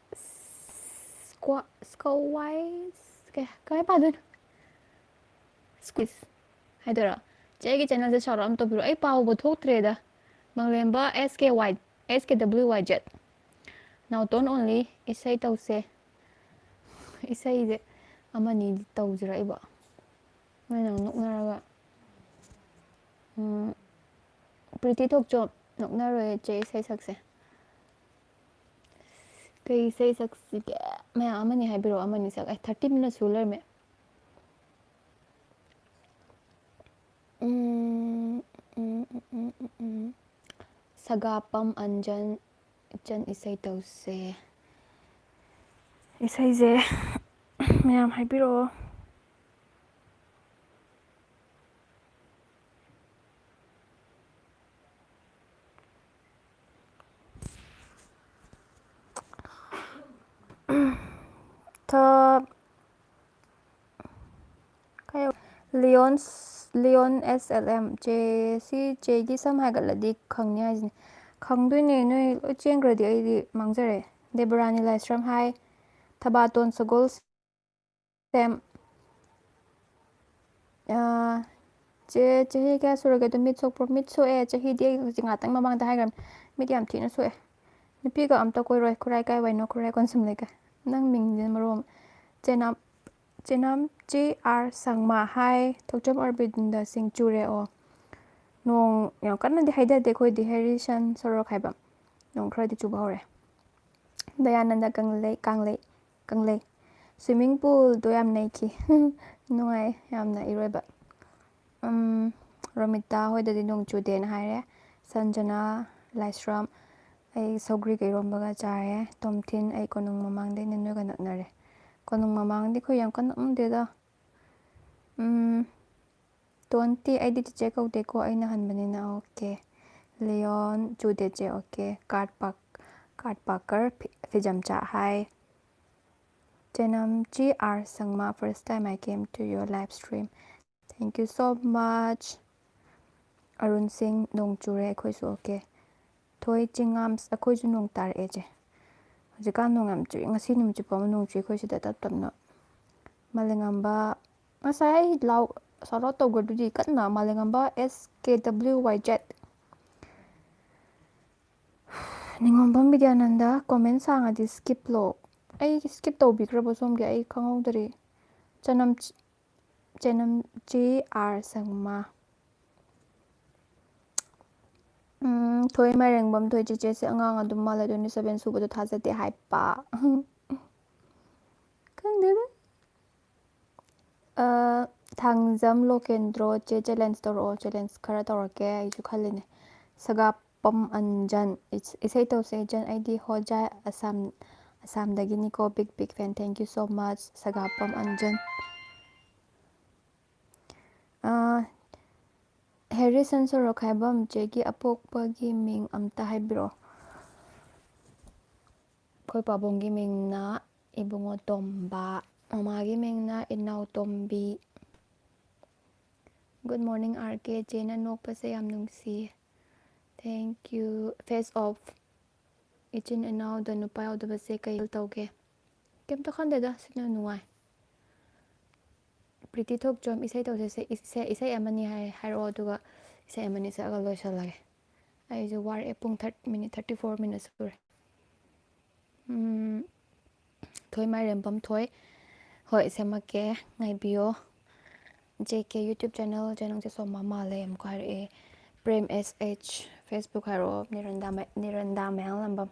ꯁ꯭ꯀ꯭ꯋꯥ-, ꯁ꯭ꯀꯋꯥꯏ-, ꯀꯩ, ꯀꯃꯥꯏ ꯄꯥꯗꯣꯏꯅꯣ? Squeeze ꯍꯥꯏꯗꯣꯏꯔꯣ? ꯆꯦ, ꯑꯩꯒꯤ channel ꯁꯦ shout out ꯑꯃ ꯇꯧꯕꯤꯔꯣ꯫ ꯑꯩ ꯄꯥꯎꯕ ꯊꯣꯛꯇ꯭ꯔꯦꯗ꯫ ꯃꯪꯂꯦꯝꯕ S K Y, S K W Y Z꯫ ꯅꯥꯎꯇꯣꯟ only ꯏꯁꯩ ꯇꯧꯁꯦ꯫ ꯏꯁꯩꯁꯦ ꯑꯃꯅꯤꯗꯤ ꯇꯧꯁꯤꯔꯣ ꯑꯩꯕꯣ? ꯅꯣꯏꯅ ꯑꯃꯨꯛ ꯅꯣꯛꯅꯔꯒ꯫ ꯎꯝ, ꯄ꯭ꯔꯤꯇꯤ ꯊꯣꯛꯆꯣꯝ, ꯅꯣꯛꯅꯔꯣꯏ ꯆꯦ, ꯏꯁꯩ ꯁꯛꯁꯦ꯫ ꯀꯩ ꯏꯁꯩ ꯁꯛꯁꯤꯒꯦ? ꯃꯌꯥꯝ ꯑꯃꯅꯤ ꯍꯥꯏꯕꯤꯔꯛꯑꯣ, ꯑꯃꯅꯤ ꯁꯛ-, ꯑꯦ, thirty minutes ꯁꯨ ꯂꯩꯔꯝꯃꯦ꯫ ꯎꯝ, ꯎꯝ, ꯎꯝ, ꯎꯝ, ꯎꯝ, ꯎꯝ꯫ ꯁꯒꯥꯄꯝ ꯑꯟꯖꯟ, ꯏꯆꯟ ꯏꯁꯩ ꯇꯧꯁꯦ꯫ ꯏꯁꯩꯁꯦ ꯃꯌꯥꯝ ꯍꯥꯏꯕꯤꯔꯛꯑꯣ꯫ ꯂꯤꯌꯣꯟꯁ ꯂꯤꯌꯣꯟ ꯑꯦꯁ ꯑꯦꯜ ꯑꯦꯝ ꯆꯦ, ꯁꯤ ꯆꯦꯒꯤ ꯁꯝ ꯍꯥꯏꯒꯠꯂꯗꯤ ꯈꯪꯅꯤ ꯍꯥꯏꯁꯤꯅꯦ꯫ ꯈꯪꯗꯣꯏꯅꯦ, ꯅꯣꯏ ꯂꯣꯏ ꯆꯦꯟꯈ꯭ꯔꯗꯤ ꯑꯩꯗꯤ ꯃꯥꯡꯖꯔꯦ꯫ ꯗꯦꯕꯔꯥꯅꯤ ꯂꯥꯏꯁ꯭ꯔꯝ ꯍꯥꯏ, ꯊꯕꯥꯇꯣꯟ ꯁꯒꯣꯜ ꯁꯦꯝ꯫ ꯑꯥ, ꯆꯦ, ꯆꯍꯤ ꯀꯌꯥ ꯁꯨꯔꯒꯦ? ꯑꯗꯨꯝ ꯃꯤꯠ ꯁꯣꯛꯄ꯭ꯔꯣ? ꯃꯤꯠ ꯁꯣꯛꯑꯦ꯫ ꯆꯍꯤꯗꯤ ꯑꯩ ꯍꯧꯖꯤꯛ ꯉꯥꯛꯇꯪ ꯃꯃꯥꯡꯗ ꯍꯥꯏꯈ꯭ꯔꯕꯅꯤ, ꯃꯤꯠ ꯌꯥꯝ ꯊꯤꯅ ꯁꯣꯛꯑꯦ꯫ ꯅꯨꯄꯤꯒ ꯑꯝꯇ ꯀꯣꯏꯔꯣꯏ꯫ ꯈꯨꯔꯥꯏ ꯀꯥꯏ ꯋꯥꯏꯅꯣ? ꯈꯨꯔꯥꯏ ꯀꯣꯟꯁꯝ ꯂꯩꯀꯥꯏ꯫ ꯅꯪ ꯃꯤꯡꯁꯤꯅ ꯃꯔꯣꯜ ꯑꯃ꯫ ꯆꯦꯅꯝ, ꯆꯦꯅꯝ ꯆꯦ ꯑꯥꯔ ꯁꯪꯃꯥ ꯍꯥꯏ, ꯊꯣꯛꯆꯣꯝ ꯑꯔꯕꯤꯟꯗ ꯁꯤꯡ ꯆꯨꯔꯦ꯫ ꯑꯣ, ꯅꯣꯡ ꯌꯥꯝ ꯀꯟꯅꯗꯤ ꯍꯩꯊꯗꯦ ꯑꯩꯈꯣꯏꯗꯤ, ꯍꯦꯔꯤꯁꯟ ꯁꯣꯔꯣꯛ ꯍꯥꯏꯕ, ꯅꯣꯡ ꯈꯔꯗꯤ ꯆꯨꯕ ꯍꯧꯔꯦ꯫ ꯗꯌꯥꯅꯟꯗ ꯀꯪꯂꯩ, ꯀꯪꯂꯩ, ꯀꯪꯂꯩ꯫ ꯁ꯭ꯋꯤꯃꯤꯡ ꯄꯨꯜꯗꯣ ꯌꯥꯝ ꯅꯩꯈꯤ꯫ ꯅꯨꯡꯉꯥꯏ ꯌꯥꯝꯅ ꯏꯔꯣꯏꯕ꯫ ꯎꯝ, ꯔꯣꯃꯤꯇꯥ ꯍꯣꯏꯗꯗꯤ ꯅꯣꯡ ꯆꯨꯗꯦꯅ ꯍꯥꯏꯔꯦ꯫ ꯁꯟꯖꯅꯥ ꯂꯥꯏꯁ꯭ꯔꯝ, ꯑꯩ ꯁꯧꯒ꯭ꯔꯤꯒ ꯏꯔꯣꯝꯕꯒ ꯆꯥꯔꯦ꯫ ꯇꯣꯝꯊꯤꯟ, ꯑꯩ ꯀꯣꯅꯨꯡ ꯃꯃꯥꯡꯗꯩꯅ ꯅꯣꯏꯒ ꯅꯛꯅꯔꯦ꯫ ꯀꯣꯅꯨꯡ ꯃꯃꯥꯡꯗꯤ ꯑꯩꯈꯣꯏ ꯌꯥꯝ ꯀꯟꯅ ꯅꯛꯅꯗꯦꯗ꯫ ꯎꯝ, ꯇꯣꯟꯇꯤ, ꯑꯩꯗꯤ ꯆꯤꯆꯦ ꯀꯧꯗꯦꯀꯣ, ꯑꯩꯅ ꯍꯟꯕꯅꯤꯅ꯫ ꯑꯣꯀꯦ꯫ ꯂꯤꯌꯣꯟ ꯆꯨꯗꯦ ꯆꯦ꯫ ꯑꯣꯀꯦ꯫ ꯀꯥꯔꯠ ꯄꯥꯛ-, ꯀꯥꯔꯠ ꯄꯥꯀꯔ ꯐꯤ-, ꯐꯤꯖꯝꯆꯥ ꯍꯥꯏ꯫ ꯆꯦꯅꯝ ꯆꯤ R ꯁꯪꯃꯥ, first time I came to your live stream. Thank you so much. Arun ꯁꯤꯡ, ꯅꯣꯡ ꯆꯨꯔꯦ ꯑꯩꯈꯣꯏꯁꯨ꯫ ꯑꯣꯀꯦ꯫ ꯊꯣꯏ ꯆꯤꯡꯉꯥꯝꯁ, ꯑꯩꯈꯣꯏꯁꯨ ꯅꯣꯡ ꯇꯥꯔꯛꯑꯦ ꯆꯦ꯫ ꯍꯧꯖꯤꯛꯀꯥꯟ ꯅꯣꯡ ꯌꯥꯝ ꯆꯨꯏ꯫ ꯉꯁꯤ ꯅꯨꯃꯤꯠ ꯆꯨꯞꯄ ꯑꯃ ꯅꯣꯡ ꯆꯨꯏ ꯑꯩꯈꯣꯏ ꯁꯤꯗ ꯇꯞ ꯇꯞꯅ꯫ ꯃꯥꯂꯦꯉꯝꯕ, ꯉꯁꯥꯏ ꯑꯩ ꯂꯥꯎ, shout out ꯇꯧꯈ꯭ꯔꯗꯨꯗꯤ ꯀꯟꯅ, ꯃꯥꯂꯦꯉꯝꯕ S K W Y Z. Ningombam Bidyananda, comment ꯁꯥꯡꯉꯗꯤ skip ꯂꯣ꯫ ꯑꯩ skip ꯇꯧꯕꯤꯈ꯭ꯔꯕꯣ ꯁꯣꯝꯒꯤ? ꯑꯩ ꯈꯪꯍꯧꯗꯔꯦ꯫ ꯆꯅꯝ, ꯆꯅꯝ ꯆꯦ ꯑꯥꯔ ꯁꯪꯃꯥ꯫ ꯎꯝ, ꯊꯣꯏ ꯃꯥꯏꯔꯦꯡꯕꯝ, ꯊꯣꯏ ꯆꯦꯆꯦꯁꯦ ꯑꯉꯥꯡ ꯑꯗꯨꯝ ꯃꯥꯜꯂꯦ, twenty seven ꯁꯨꯕꯗꯣ ꯊꯥꯖꯗꯦ ꯍꯥꯏꯕ꯫ ꯈꯪꯗꯦꯗ꯫ ꯑ, ꯊꯥꯡꯖꯝ ꯂꯣꯀꯦꯟꯗ꯭ꯔꯣ, ꯆꯦ challenge ꯇꯧꯔꯛꯑꯣ꯫ Challenge ꯈꯔ ꯇꯧꯔꯛꯀꯦ, ꯑꯩꯁꯨ ꯈꯜꯂꯤꯅꯦ꯫ ꯁꯒꯥꯞꯄꯝ ꯑꯟꯖꯟ, ꯏꯁ-, ꯏꯁꯩ ꯇꯧꯁꯦ ꯏꯆꯟ, ꯑꯩꯗꯤ ꯍꯣꯖꯥꯏ Assam, ꯑꯁꯥꯝꯗꯒꯤꯅꯤꯀꯣ, big big fan, thank you so much, ꯁꯒꯥꯞꯄꯝ ꯑꯟꯖꯟ꯫ ꯑ, ꯍꯦꯔꯤꯁꯟ ꯁꯣꯔꯣꯛꯈꯥꯏꯕꯝ, ꯆꯦꯒꯤ ꯑꯄꯣꯛꯄꯒꯤ ꯃꯤꯡ ꯑꯝꯇ ꯍꯥꯏꯕꯤꯔꯛꯑꯣ꯫ ꯑꯩꯈꯣꯏ ꯄꯥꯕꯨꯡꯒꯤ ꯃꯤꯡꯅ ꯏꯕꯨꯡꯉꯣ ꯇꯣꯝꯕ, ꯃꯃꯥꯒꯤ ꯃꯤꯡꯅ ꯏꯅꯥꯎ ꯇꯣꯝꯕꯤ꯫ Good morning, R K꯫ ꯆꯦꯅ ꯅꯣꯛꯄꯁꯦ ꯌꯥꯝ ꯅꯨꯡꯁꯤꯌꯦ꯫ Thank you꯫ Face off꯫ ꯏꯆꯤꯟ ꯏꯅꯥꯎꯗ ꯅꯨꯄꯥ ꯌꯥꯎꯗꯕꯁꯦ ꯀꯩ ꯇꯧꯒꯦ? ꯀꯩꯝꯇ ꯈꯟꯗꯦꯗ, ꯁꯤꯅ ꯅꯨꯡꯉꯥꯏ꯫ ꯄ꯭ꯔꯤꯇꯤ ꯊꯣꯛꯆꯣꯝ, ꯏꯁꯩ ꯇꯧꯁꯦ, ꯏꯁꯩ, ꯏꯁꯩ ꯑꯃꯅꯤ ꯍꯥꯏ-, ꯍꯥꯏꯔꯛꯑꯣ, ꯑꯗꯨꯒ ꯏꯁꯩ ꯑꯃꯅꯤ ꯁꯛꯑꯒ ꯂꯣꯏꯁꯜꯂꯒꯦ꯫ ꯑꯩꯁꯨ ꯋꯥꯔꯛꯑꯦ, ꯄꯨꯡ ꯊꯥꯔ-, ꯃꯤꯅꯤꯠ thirty four minutes ꯁꯨꯔꯦ꯫ ꯎꯝ, ꯊꯣꯏ ꯃꯥꯏꯔꯦꯝꯕꯝ ꯊꯣꯏ꯫ ꯍꯣꯏ, ꯁꯦꯝꯃꯛꯀꯦ, ꯉꯥꯏꯕꯤꯌꯣ꯫ J K YouTube channel, ꯆꯦ ꯅꯪꯁꯦ ꯁꯣꯃꯥ ꯃꯥꯜꯂꯦ ꯑꯃꯨꯛꯀ ꯍꯥꯏꯔꯛꯑꯦ꯫ ꯄ꯭ꯔꯦꯝ S H, Facebook ꯍꯥꯏꯔꯛꯑꯣ, ꯅꯤꯔꯟꯗꯥ ꯃ-, ꯅꯤꯔꯟꯗꯥ ꯃꯌꯥꯡꯂꯝꯕꯝ꯫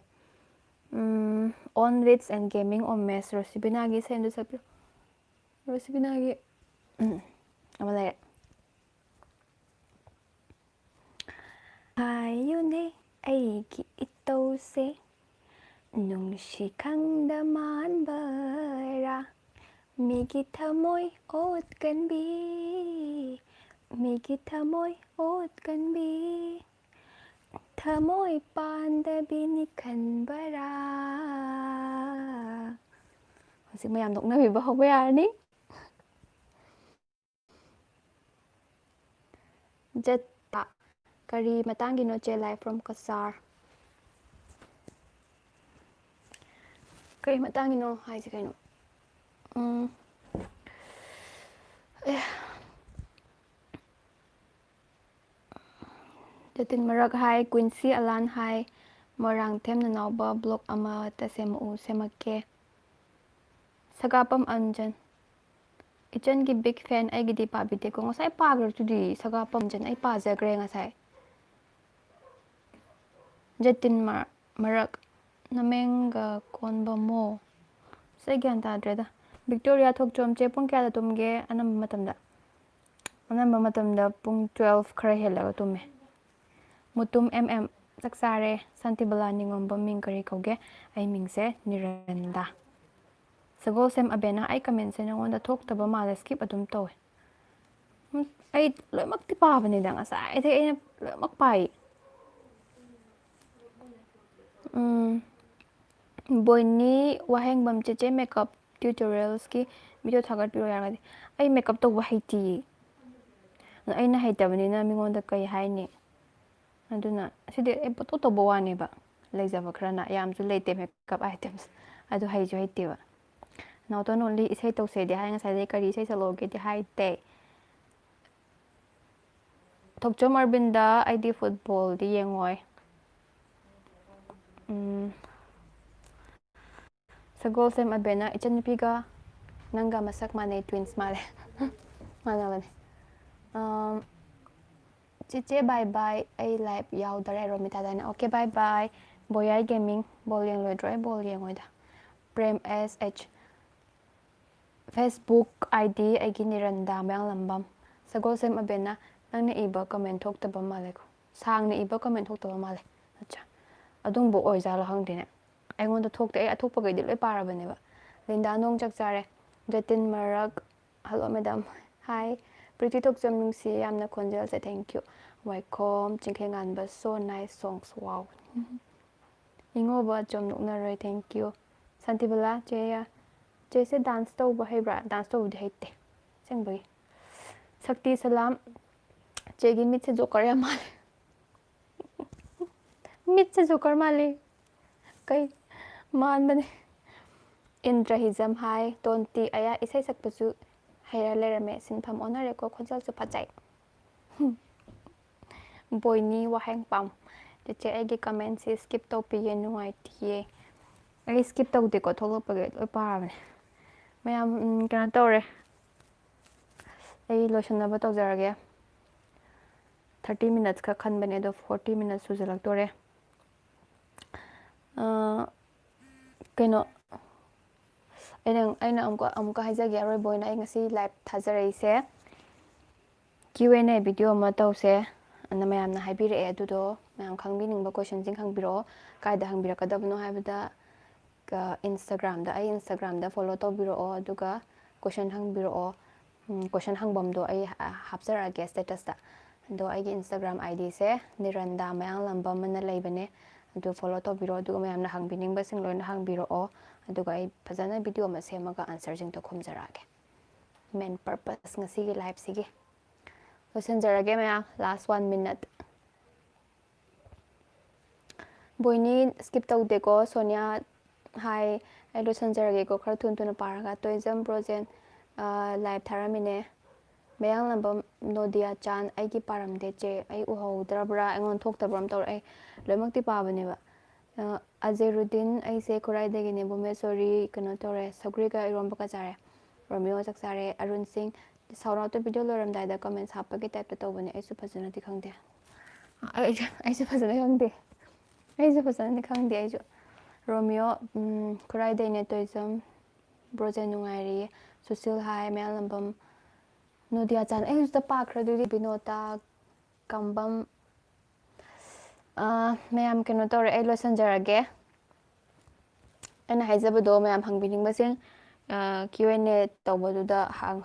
ꯎꯝ, On Wits and Gaming Omes, ꯔꯣꯁꯤꯕꯤꯅꯥꯒꯤ ꯏꯁꯩ ꯑꯝꯇ ꯁꯛꯄꯤꯌꯨ꯫ ꯔꯣꯁꯤꯕꯤꯅꯥꯒꯤ, ꯎꯝ, ꯑꯃ ꯂꯩꯔꯦ꯫ ꯍꯥꯏꯌꯨꯅꯦ ꯑꯩꯒꯤ ꯏꯇꯧꯁꯦ, ꯅꯨꯡꯁꯤ ꯈꯪꯗ ꯃꯥꯟꯕꯔꯥ? ꯃꯤꯒꯤ ꯊꯃꯣꯏ ꯑꯣꯠꯀꯟꯕꯤ, ꯃꯤꯒꯤ ꯊꯃꯣꯏ ꯑꯣꯠꯀꯟꯕꯤ, ꯊꯃꯣꯏ ꯄꯥꯟꯗꯕꯤꯅꯤ ꯈꯟꯕꯔꯥ? ꯍꯧꯖꯤꯛ ꯃꯌꯥꯝ ꯅꯣꯛꯅꯕꯤꯕ ꯍꯧꯕ ꯌꯥꯔꯅꯤ꯫ ꯖꯠꯇ꯫ ꯀꯔꯤ ꯃꯇꯥꯡꯒꯤꯅꯣ, ꯆꯦ? Live from Cachar꯫ ꯀꯔꯤ ꯃꯇꯥꯡꯒꯤꯅꯣ ꯍꯥꯏꯁꯦ ꯀꯩꯅꯣ? ꯎꯝ꯫ ꯑꯦ꯫ ꯖꯇꯤꯟ ꯃꯔꯛ ꯍꯥꯏ, ꯀ꯭ꯋꯤꯟꯁꯤ ꯑꯂꯥꯟ ꯍꯥꯏ, ꯃꯣꯏꯔꯥꯡꯊꯦꯝ ꯅꯅꯥꯎꯕ vlog ꯑꯃꯇ ꯁꯦꯝꯃꯛꯎ꯫ ꯁꯦꯝꯃꯛꯀꯦ꯫ ꯁꯒꯥꯄꯝ ꯑꯟꯖꯟ꯫ ꯏꯆꯟꯒꯤ big fan, ꯑꯩꯒꯤꯗꯤ ꯄꯥꯕꯤꯗꯦꯀꯣ꯫ ꯉꯁꯥꯏ ꯄꯥꯈ꯭ꯔꯗꯨꯗꯤ ꯁꯒꯥꯄꯝ ꯑꯟꯖꯟ, ꯑꯩ ꯄꯥꯖꯈ꯭ꯔꯦ ꯉꯁꯥꯏ꯫ ꯖꯇꯤꯟ ꯃ-, ꯃꯔꯛ, ꯅꯃꯦꯡꯒ ꯀꯣꯟꯕꯃꯣ? ꯑꯁ, ꯑꯩ ꯒ꯭ꯌꯥꯟ ꯇꯥꯗ꯭ꯔꯦꯗ꯫ ꯕꯤꯛꯇꯣꯔꯤꯌꯥ ꯊꯣꯛꯆꯣꯝ, ꯆꯦ, ꯄꯨꯡ ꯀꯌꯥꯗ ꯇꯨꯝꯒꯦ ꯑꯅꯝꯕ ꯃꯇꯝꯗ? ꯑꯅꯝꯕ ꯃꯇꯝꯗ ꯄꯨꯡ twelve ꯈꯔ ꯍꯦꯜꯂꯒ ꯇꯨꯝꯃꯦ꯫ ꯃꯨꯇꯨꯝ M M, ꯆꯥꯛ ꯆꯥꯔꯦ꯫ ꯁꯥꯟꯇꯤꯕꯂꯥ ꯅꯤꯉꯣꯝꯕꯝ, ꯃꯤꯡ ꯀꯔꯤ ꯀꯧꯒꯦ? ꯑꯩ ꯃꯤꯡꯁꯦ ꯅꯤꯔꯟꯗꯥ꯫ ꯁꯒꯣꯜꯁꯦꯝ ꯑꯕꯦꯅꯥ, ꯑꯩ commentꯁꯦ ꯅꯉꯣꯟꯗ ꯊꯣꯛꯇꯕ ꯃꯥꯜꯂꯦ, skip ꯑꯗꯨꯝ ꯇꯧꯋꯦ꯫ ꯎꯝ, ꯑꯩ ꯂꯣꯏꯅꯃꯛꯇꯤ ꯄꯥꯕꯅꯤꯗ, ꯉꯁꯥꯏꯗꯩ ꯑꯩꯅ ꯂꯣꯏꯅꯃꯛ ꯄꯥꯏ꯫ ꯎꯝ, ꯕꯣꯏꯅꯤ ꯋꯥꯍꯦꯡꯕꯝ, ꯆꯦꯆꯦ makeup tutorialsꯀꯤ video ꯊꯥꯒꯠꯄꯤꯔꯣ ꯌꯥꯔꯒꯗꯤ꯫ ꯑꯩ makeup ꯇꯧꯕ ꯍꯩꯇꯤꯌꯦ꯫ ꯑꯩꯅ ꯍꯩꯇꯕꯅꯤꯅ ꯃꯤꯉꯣꯟꯗ ꯀꯩ ꯍꯥꯏꯅꯤ? ꯑꯗꯨꯅ ꯁꯤꯗꯤ ꯑꯩ ꯄꯣꯠꯇꯣ ꯇꯧꯕ ꯋꯥꯅꯦꯕ꯫ ꯂꯩꯖꯕ ꯈꯔꯅ, ꯌꯥꯝꯁꯨ ꯂꯩꯇꯦ ꯃꯦꯀꯞ ꯑꯥꯏꯇꯦꯝꯁ꯫ ꯑꯗꯨ ꯍꯩꯁꯨ ꯍꯩꯇꯦꯕ꯫ Not only ꯏꯁꯩ ꯇꯧꯁꯦꯗꯤ ꯍꯥꯏ, ꯉꯁꯥꯏꯗꯩ ꯀꯔꯤ ꯏꯁꯩ ꯁꯛꯂꯛꯑꯣꯒꯦꯗꯤ ꯍꯥꯏꯗꯦ꯫ ꯊꯣꯛꯆꯣꯝ ꯑꯔꯕꯤꯟꯗ, ꯑꯩꯗꯤ ꯐꯨꯠꯕꯣꯜꯗꯤ ꯌꯦꯡꯉꯣꯏ꯫ ꯎꯝ꯫ ꯁꯒꯣꯜꯁꯦꯝ ꯑꯕꯦꯅ, "ꯏꯆꯟꯅꯨꯄꯤꯒ ꯅꯪꯒ ꯃꯁꯛ ꯃꯥꯟꯅꯩ, twins ꯃꯥꯜꯂꯦ꯫" ꯃꯥꯟꯅꯕꯅꯦ꯫ ꯑꯝ, ꯆꯤꯆꯦ bye bye, ꯑꯩ live ꯌꯥꯎꯗꯔꯦ, ꯔꯣꯃꯤꯇꯥꯗꯥꯏꯅ꯫ Okay, bye bye꯫ ꯕꯣꯌꯥꯏ ꯒꯦꯃꯤꯡ, ꯕꯣꯜ ꯌꯦꯡꯂꯣꯏꯗ꯭ꯔꯣ? ꯑꯩ ꯕꯣꯜ ꯌꯦꯡꯉꯣꯏꯗ꯫ Prem S H, Facebook ID ꯑꯩꯒꯤ ꯅꯤꯔꯟꯗꯥ ꯃꯌꯥꯡꯂꯝꯕꯝ꯫ ꯁꯒꯣꯜꯁꯦꯝ ꯑꯕꯦꯅ, ꯅꯪꯅ ꯏꯕ comment ꯊꯣꯛꯇꯕ ꯃꯥꯜꯂꯦꯀꯣ꯫ ꯁꯥꯡꯅ ꯏꯕ comment ꯊꯣꯛꯇꯕ ꯃꯥꯜꯂꯦ꯫ ꯑꯠꯆꯥ꯫ ꯑꯗꯨꯝꯕ ꯑꯣꯏꯖꯥꯠꯂꯣ ꯈꯪꯗꯦꯅꯦ꯫ ꯑꯩꯉꯣꯟꯗ ꯊꯣꯛꯇꯦ꯫ ꯑꯩ ꯑꯊꯣꯛꯄꯈꯩꯗꯤ ꯂꯣꯏ ꯄꯥꯔꯕꯅꯦꯕ꯫ ꯂꯤꯟꯗꯥ ꯅꯣꯡ ꯆꯥꯛ ꯆꯥꯔꯦ꯫ ꯖꯇꯤꯟ ꯃꯔꯛ, hello madam꯫ Hi꯫ ꯄ꯭ꯔꯤꯇꯤ ꯊꯣꯛꯆꯝ, ꯅꯨꯡꯁꯤꯌꯦ ꯌꯥꯝꯅ ꯈꯣꯟꯖꯦꯜꯁꯦ꯫ Thank you꯫ ꯋꯥꯏꯈꯣꯝ Chingkheinganba, so nice songs, wow꯫ ꯏꯉꯣꯕ ꯑꯆꯣꯝ ꯅꯣꯛꯅꯔꯣꯏ, thank you꯫ Shantibala, ꯆꯦ, ꯆꯦꯁꯦ dance ꯇꯧꯕ ꯍꯩꯕ꯭ꯔꯥ? Dance ꯇꯧꯕꯗꯤ ꯍꯩꯇꯦ, ꯑꯁꯦꯡꯕꯒꯤ꯫ ꯁꯛꯇꯤ ꯁꯂꯥꯝ, ꯆꯦꯒꯤ ꯃꯤꯠꯁꯦ ꯖꯣꯀꯔ ꯌꯥꯝ ꯃꯥꯜꯂꯦ꯫ ꯃꯤꯠꯁꯦ ꯖꯣꯀꯔ ꯃꯥꯜꯂꯦ꯫ ꯀꯩ ꯃꯥꯟꯕꯅꯦ꯫ ꯏꯟꯗ꯭ꯔ ꯍꯤꯖꯝ, hi꯫ ꯇꯣꯟꯇꯤ, ꯑꯌꯥ, ꯏꯁꯩ ꯁꯛꯄꯁꯨ ꯍꯩꯔ ꯂꯩꯔꯝꯃꯦ꯫ ꯁꯤꯟꯐꯝ ꯑꯣꯟꯅꯔꯦꯀꯣ, ꯈꯣꯟꯖꯦꯜꯁꯨ ꯐꯖꯩ꯫ ꯕꯣꯏꯅꯤ ꯋꯥꯍꯦꯡꯄꯥꯝ, ꯆꯦꯆꯦ, ꯑꯩꯒꯤ commentꯁꯤ skip ꯇꯧꯕꯤꯒꯦ, ꯅꯨꯡꯉꯥꯏꯇꯤꯌꯦ꯫ ꯑꯩ skip ꯇꯧꯗꯦꯀꯣ, ꯊꯣꯛꯂꯛꯄꯒꯤ ꯂꯣꯏ ꯄꯥꯔꯕꯅꯦ꯫ ꯃꯌꯥꯝ, ꯎꯝ, ꯀꯩꯅꯣ ꯇꯧꯔꯦ, ꯑꯩ ꯂꯣꯏꯁꯤꯟꯅꯕ ꯇꯧꯖꯔꯒꯦ꯫ Thirty minutes ꯈꯛ ꯈꯟꯕꯅꯦ, ꯑꯗꯣ forty minutes ꯁꯨꯖꯜꯂꯛꯇꯣꯔꯦ꯫ ꯑ, ꯀꯩꯅꯣ, ꯑꯩꯅ, ꯑꯩꯅ ꯑꯃꯨꯛꯀ, ꯑꯃꯨꯛꯀ ꯍꯥꯏꯖꯒꯦ, ꯑꯔꯣꯏꯕ ꯑꯣꯏꯅ ꯑꯩ ꯉꯁꯤ live ꯊꯥꯖꯔꯛꯏꯁꯦ Q and A video ꯑꯃ ꯇꯧꯁꯦ ꯑꯅ ꯃꯌꯥꯝꯅ ꯍꯥꯏꯕꯤꯔꯛꯑꯦ꯫ ꯑꯗꯨꯗꯣ ꯃꯌꯥꯝ ꯈꯪꯕꯤꯅꯤꯡꯕ questionꯁꯤꯡ ꯍꯪꯕꯤꯔꯛꯑꯣ꯫ ꯀꯥꯏꯗ ꯍꯪꯕꯤꯔꯛꯀꯗꯕꯅꯣ ꯍꯥꯏꯕꯗ, ꯀ-, Instagramꯗ, ꯑꯩ Instagramꯗ follow ꯇꯧꯕꯤꯔꯛꯑꯣ, ꯑꯗꯨꯒ question ꯍꯪꯕꯤꯔꯛꯑꯣ꯫ ꯎꯝ, question ꯍꯪꯐꯝꯗꯣ ꯑꯩ, ꯑ, ꯍꯥꯞꯆꯔꯛꯑꯒꯦ statusꯇ꯫ ꯑꯗꯣ ꯑꯩꯒꯤ Instagram IDꯁꯦ ꯅꯤꯔꯟꯗꯥ ꯃꯌꯥꯡꯂꯝꯕꯝ ꯑꯅ ꯂꯩꯕꯅꯦ꯫ ꯑꯗꯨ follow ꯇꯧꯕꯤꯔꯣ, ꯑꯗꯨꯒ ꯃꯌꯥꯝꯅ ꯍꯪꯕꯤꯅꯤꯡꯕꯁꯤꯡ ꯂꯣꯏꯅ ꯍꯪꯕꯤꯔꯛꯑꯣ꯫ ꯑꯗꯨꯒ ꯑꯩ ꯐꯖꯅ video ꯑꯃ ꯁꯦꯝꯃꯒ answerꯁꯤꯡꯗꯣ ꯈꯨꯝꯖꯔꯛꯑꯒꯦ꯫ Main purpose ꯉꯁꯤꯒꯤ liveꯁꯤꯒꯤ꯫ ꯂꯣꯏꯁꯤꯟꯖꯔꯒꯦ ꯃꯌꯥꯝ, last one minute. ꯕꯣꯏꯅꯤ skip ꯇꯧꯗꯦꯀꯣ꯫ Sonia ꯍꯥꯏ, ꯑꯩ ꯂꯣꯏꯁꯤꯟꯖꯔꯒꯦꯀꯣ, ꯈꯔ ꯊꯨꯅ ꯊꯨꯅ ꯄꯥꯔꯒ꯫ ꯇꯣꯏꯖꯝ ꯕ꯭ꯔꯣꯖꯦꯟ live ꯊꯥꯔꯝꯃꯤꯅꯦ꯫ ꯃꯌꯥꯡꯂꯝꯕꯝ ꯅꯣꯗꯤꯌꯥ ꯆꯥꯟ, ꯑꯩꯒꯤ ꯄꯥꯔꯝꯗꯦ ꯆꯦ, ꯑꯩ ꯎꯍꯧꯗ꯭ꯔꯕ꯭ꯔꯥ, ꯑꯩꯉꯣꯟꯗ ꯊꯣꯛꯇꯕ꯭ꯔꯥ ꯑꯃ ꯇꯧꯔꯦ꯫ ꯑꯩ ꯂꯣꯏꯅꯃꯛꯇꯤ ꯄꯥꯕꯅꯦꯕ꯫ ꯑ, ꯑꯖꯦꯔꯨꯗꯤꯟ, ꯑꯩꯁꯦ ꯈꯨꯔꯥꯏꯗꯒꯤꯅꯦ ꯚꯨꯃꯦꯁꯣꯔꯤ, ꯀꯩꯅꯣ ꯇꯧꯔꯦ, ꯁꯧꯒ꯭ꯔꯤꯒ ꯏꯔꯣꯝꯕꯒ ꯆꯥꯔꯦ꯫ ꯔꯣꯃꯤꯌꯣ ꯆꯥꯛ ꯆꯥꯔꯦ꯫ ꯑꯔꯨꯟ ꯁꯤꯡ, ꯁꯥꯎꯠ ꯑꯥꯎꯠꯇ ꯚꯤꯗꯤꯑꯣ ꯂꯣꯏꯔꯝꯗꯥꯏꯗ ꯀꯃꯦꯟꯁ ꯍꯥꯞꯄꯒꯤ ꯇꯥꯏꯞꯇ ꯇꯧꯕꯅꯦ, ꯑꯩꯁꯨ ꯐꯖꯅꯗꯤ ꯈꯪꯗꯦ꯫ ꯑꯩ-, ꯑꯩꯁꯨ ꯐꯖꯅ ꯈꯪꯗꯦ꯫ ꯑꯩꯁꯨ ꯐꯖꯅꯗꯤ ꯈꯪꯗꯦ ꯑꯩꯁꯨ꯫ ꯔꯣꯃꯤꯌꯣ, ꯎꯝ, ꯈꯨꯔꯥꯏꯗꯩꯅꯦ ꯇꯣꯏꯖꯝ꯫ ꯕ꯭ꯔꯣꯖꯦꯟ ꯅꯨꯡꯉꯥꯏꯔꯤꯌꯦ꯫ ꯁꯨꯁꯤꯜ ꯍꯥꯏ, ꯃꯌꯥꯡꯂꯝꯕꯝ ꯅꯣꯗꯤꯌꯥ ꯆꯥꯟ꯫ ꯑꯩ ꯍꯧꯖꯤꯛꯇ ꯄꯥꯈ꯭ꯔꯦ ꯑꯗꯨꯗꯤ꯫ ꯕꯤꯅꯣꯇꯥ ꯀꯝꯕꯝ꯫ ꯑ, ꯃꯌꯥꯝ ꯀꯩꯅꯣ ꯇꯧꯔꯦ, ꯑꯩ ꯂꯣꯏꯁꯤꯟꯖꯔꯒꯦ꯫ ꯑꯩꯅ ꯍꯥꯏꯖꯕꯗꯣ ꯃꯌꯥꯝ ꯍꯪꯕꯤꯅꯤꯡꯕꯁꯤꯡ, ꯑ, Q and A ꯇꯧꯕꯗꯨꯗ ꯍꯪ-,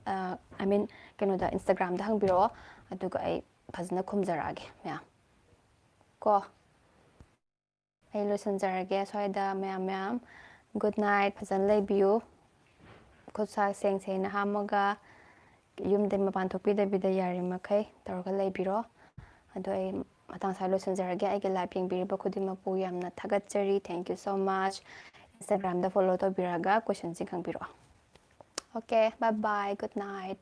ꯑ, I mean, ꯀꯩꯅꯣꯗ, Instagram-ꯗ ꯍꯪꯕꯤꯔꯛꯑꯣ, ꯑꯗꯨꯒ ꯑꯩ ꯐꯖꯅ ꯈꯨꯝꯖꯔꯛꯑꯒꯦ ꯃꯌꯥꯝ ꯀꯣ꯫ ꯑꯩ ꯂꯣꯏꯁꯤꯟꯖꯔꯒꯦ ꯁ꯭ꯋꯥꯏꯗ ꯃꯌꯥꯝ, ꯃꯌꯥꯝ꯫ Good night, ꯐꯖꯅ ꯂꯩꯕꯤꯌꯨ꯫ ꯈꯨꯠ ꯁꯥ ꯁꯦꯡ ꯁꯦꯡꯅ ꯍꯥꯝꯃꯒ, ꯌꯨꯝꯗꯩ ꯃꯄꯥꯟ ꯊꯣꯛꯄꯤꯗꯕꯤꯗ ꯌꯥꯔꯤꯃꯈꯩ ꯇꯧꯔꯒ ꯂꯩꯕꯤꯔꯣ꯫ ꯑꯗꯣ ꯑꯩ ꯃꯇꯥꯡ ꯁ꯭ꯋꯥꯏ ꯂꯣꯏꯁꯤꯟꯖꯔꯒꯦ꯫ ꯑꯩꯒꯤ live ꯌꯦꯡꯕꯤꯔꯤꯕ ꯈꯨꯗꯤꯡꯃꯛꯄꯨ ꯌꯥꯝꯅ ꯊꯥꯒꯠꯆꯔꯤ꯫ Thank you so much꯫ Instagram-ꯗ follow ꯇꯧꯕꯤꯔꯒ question-ꯁꯤꯡ ꯍꯪꯕꯤꯔꯛꯑꯣ꯫ Okay, bye bye, good night꯫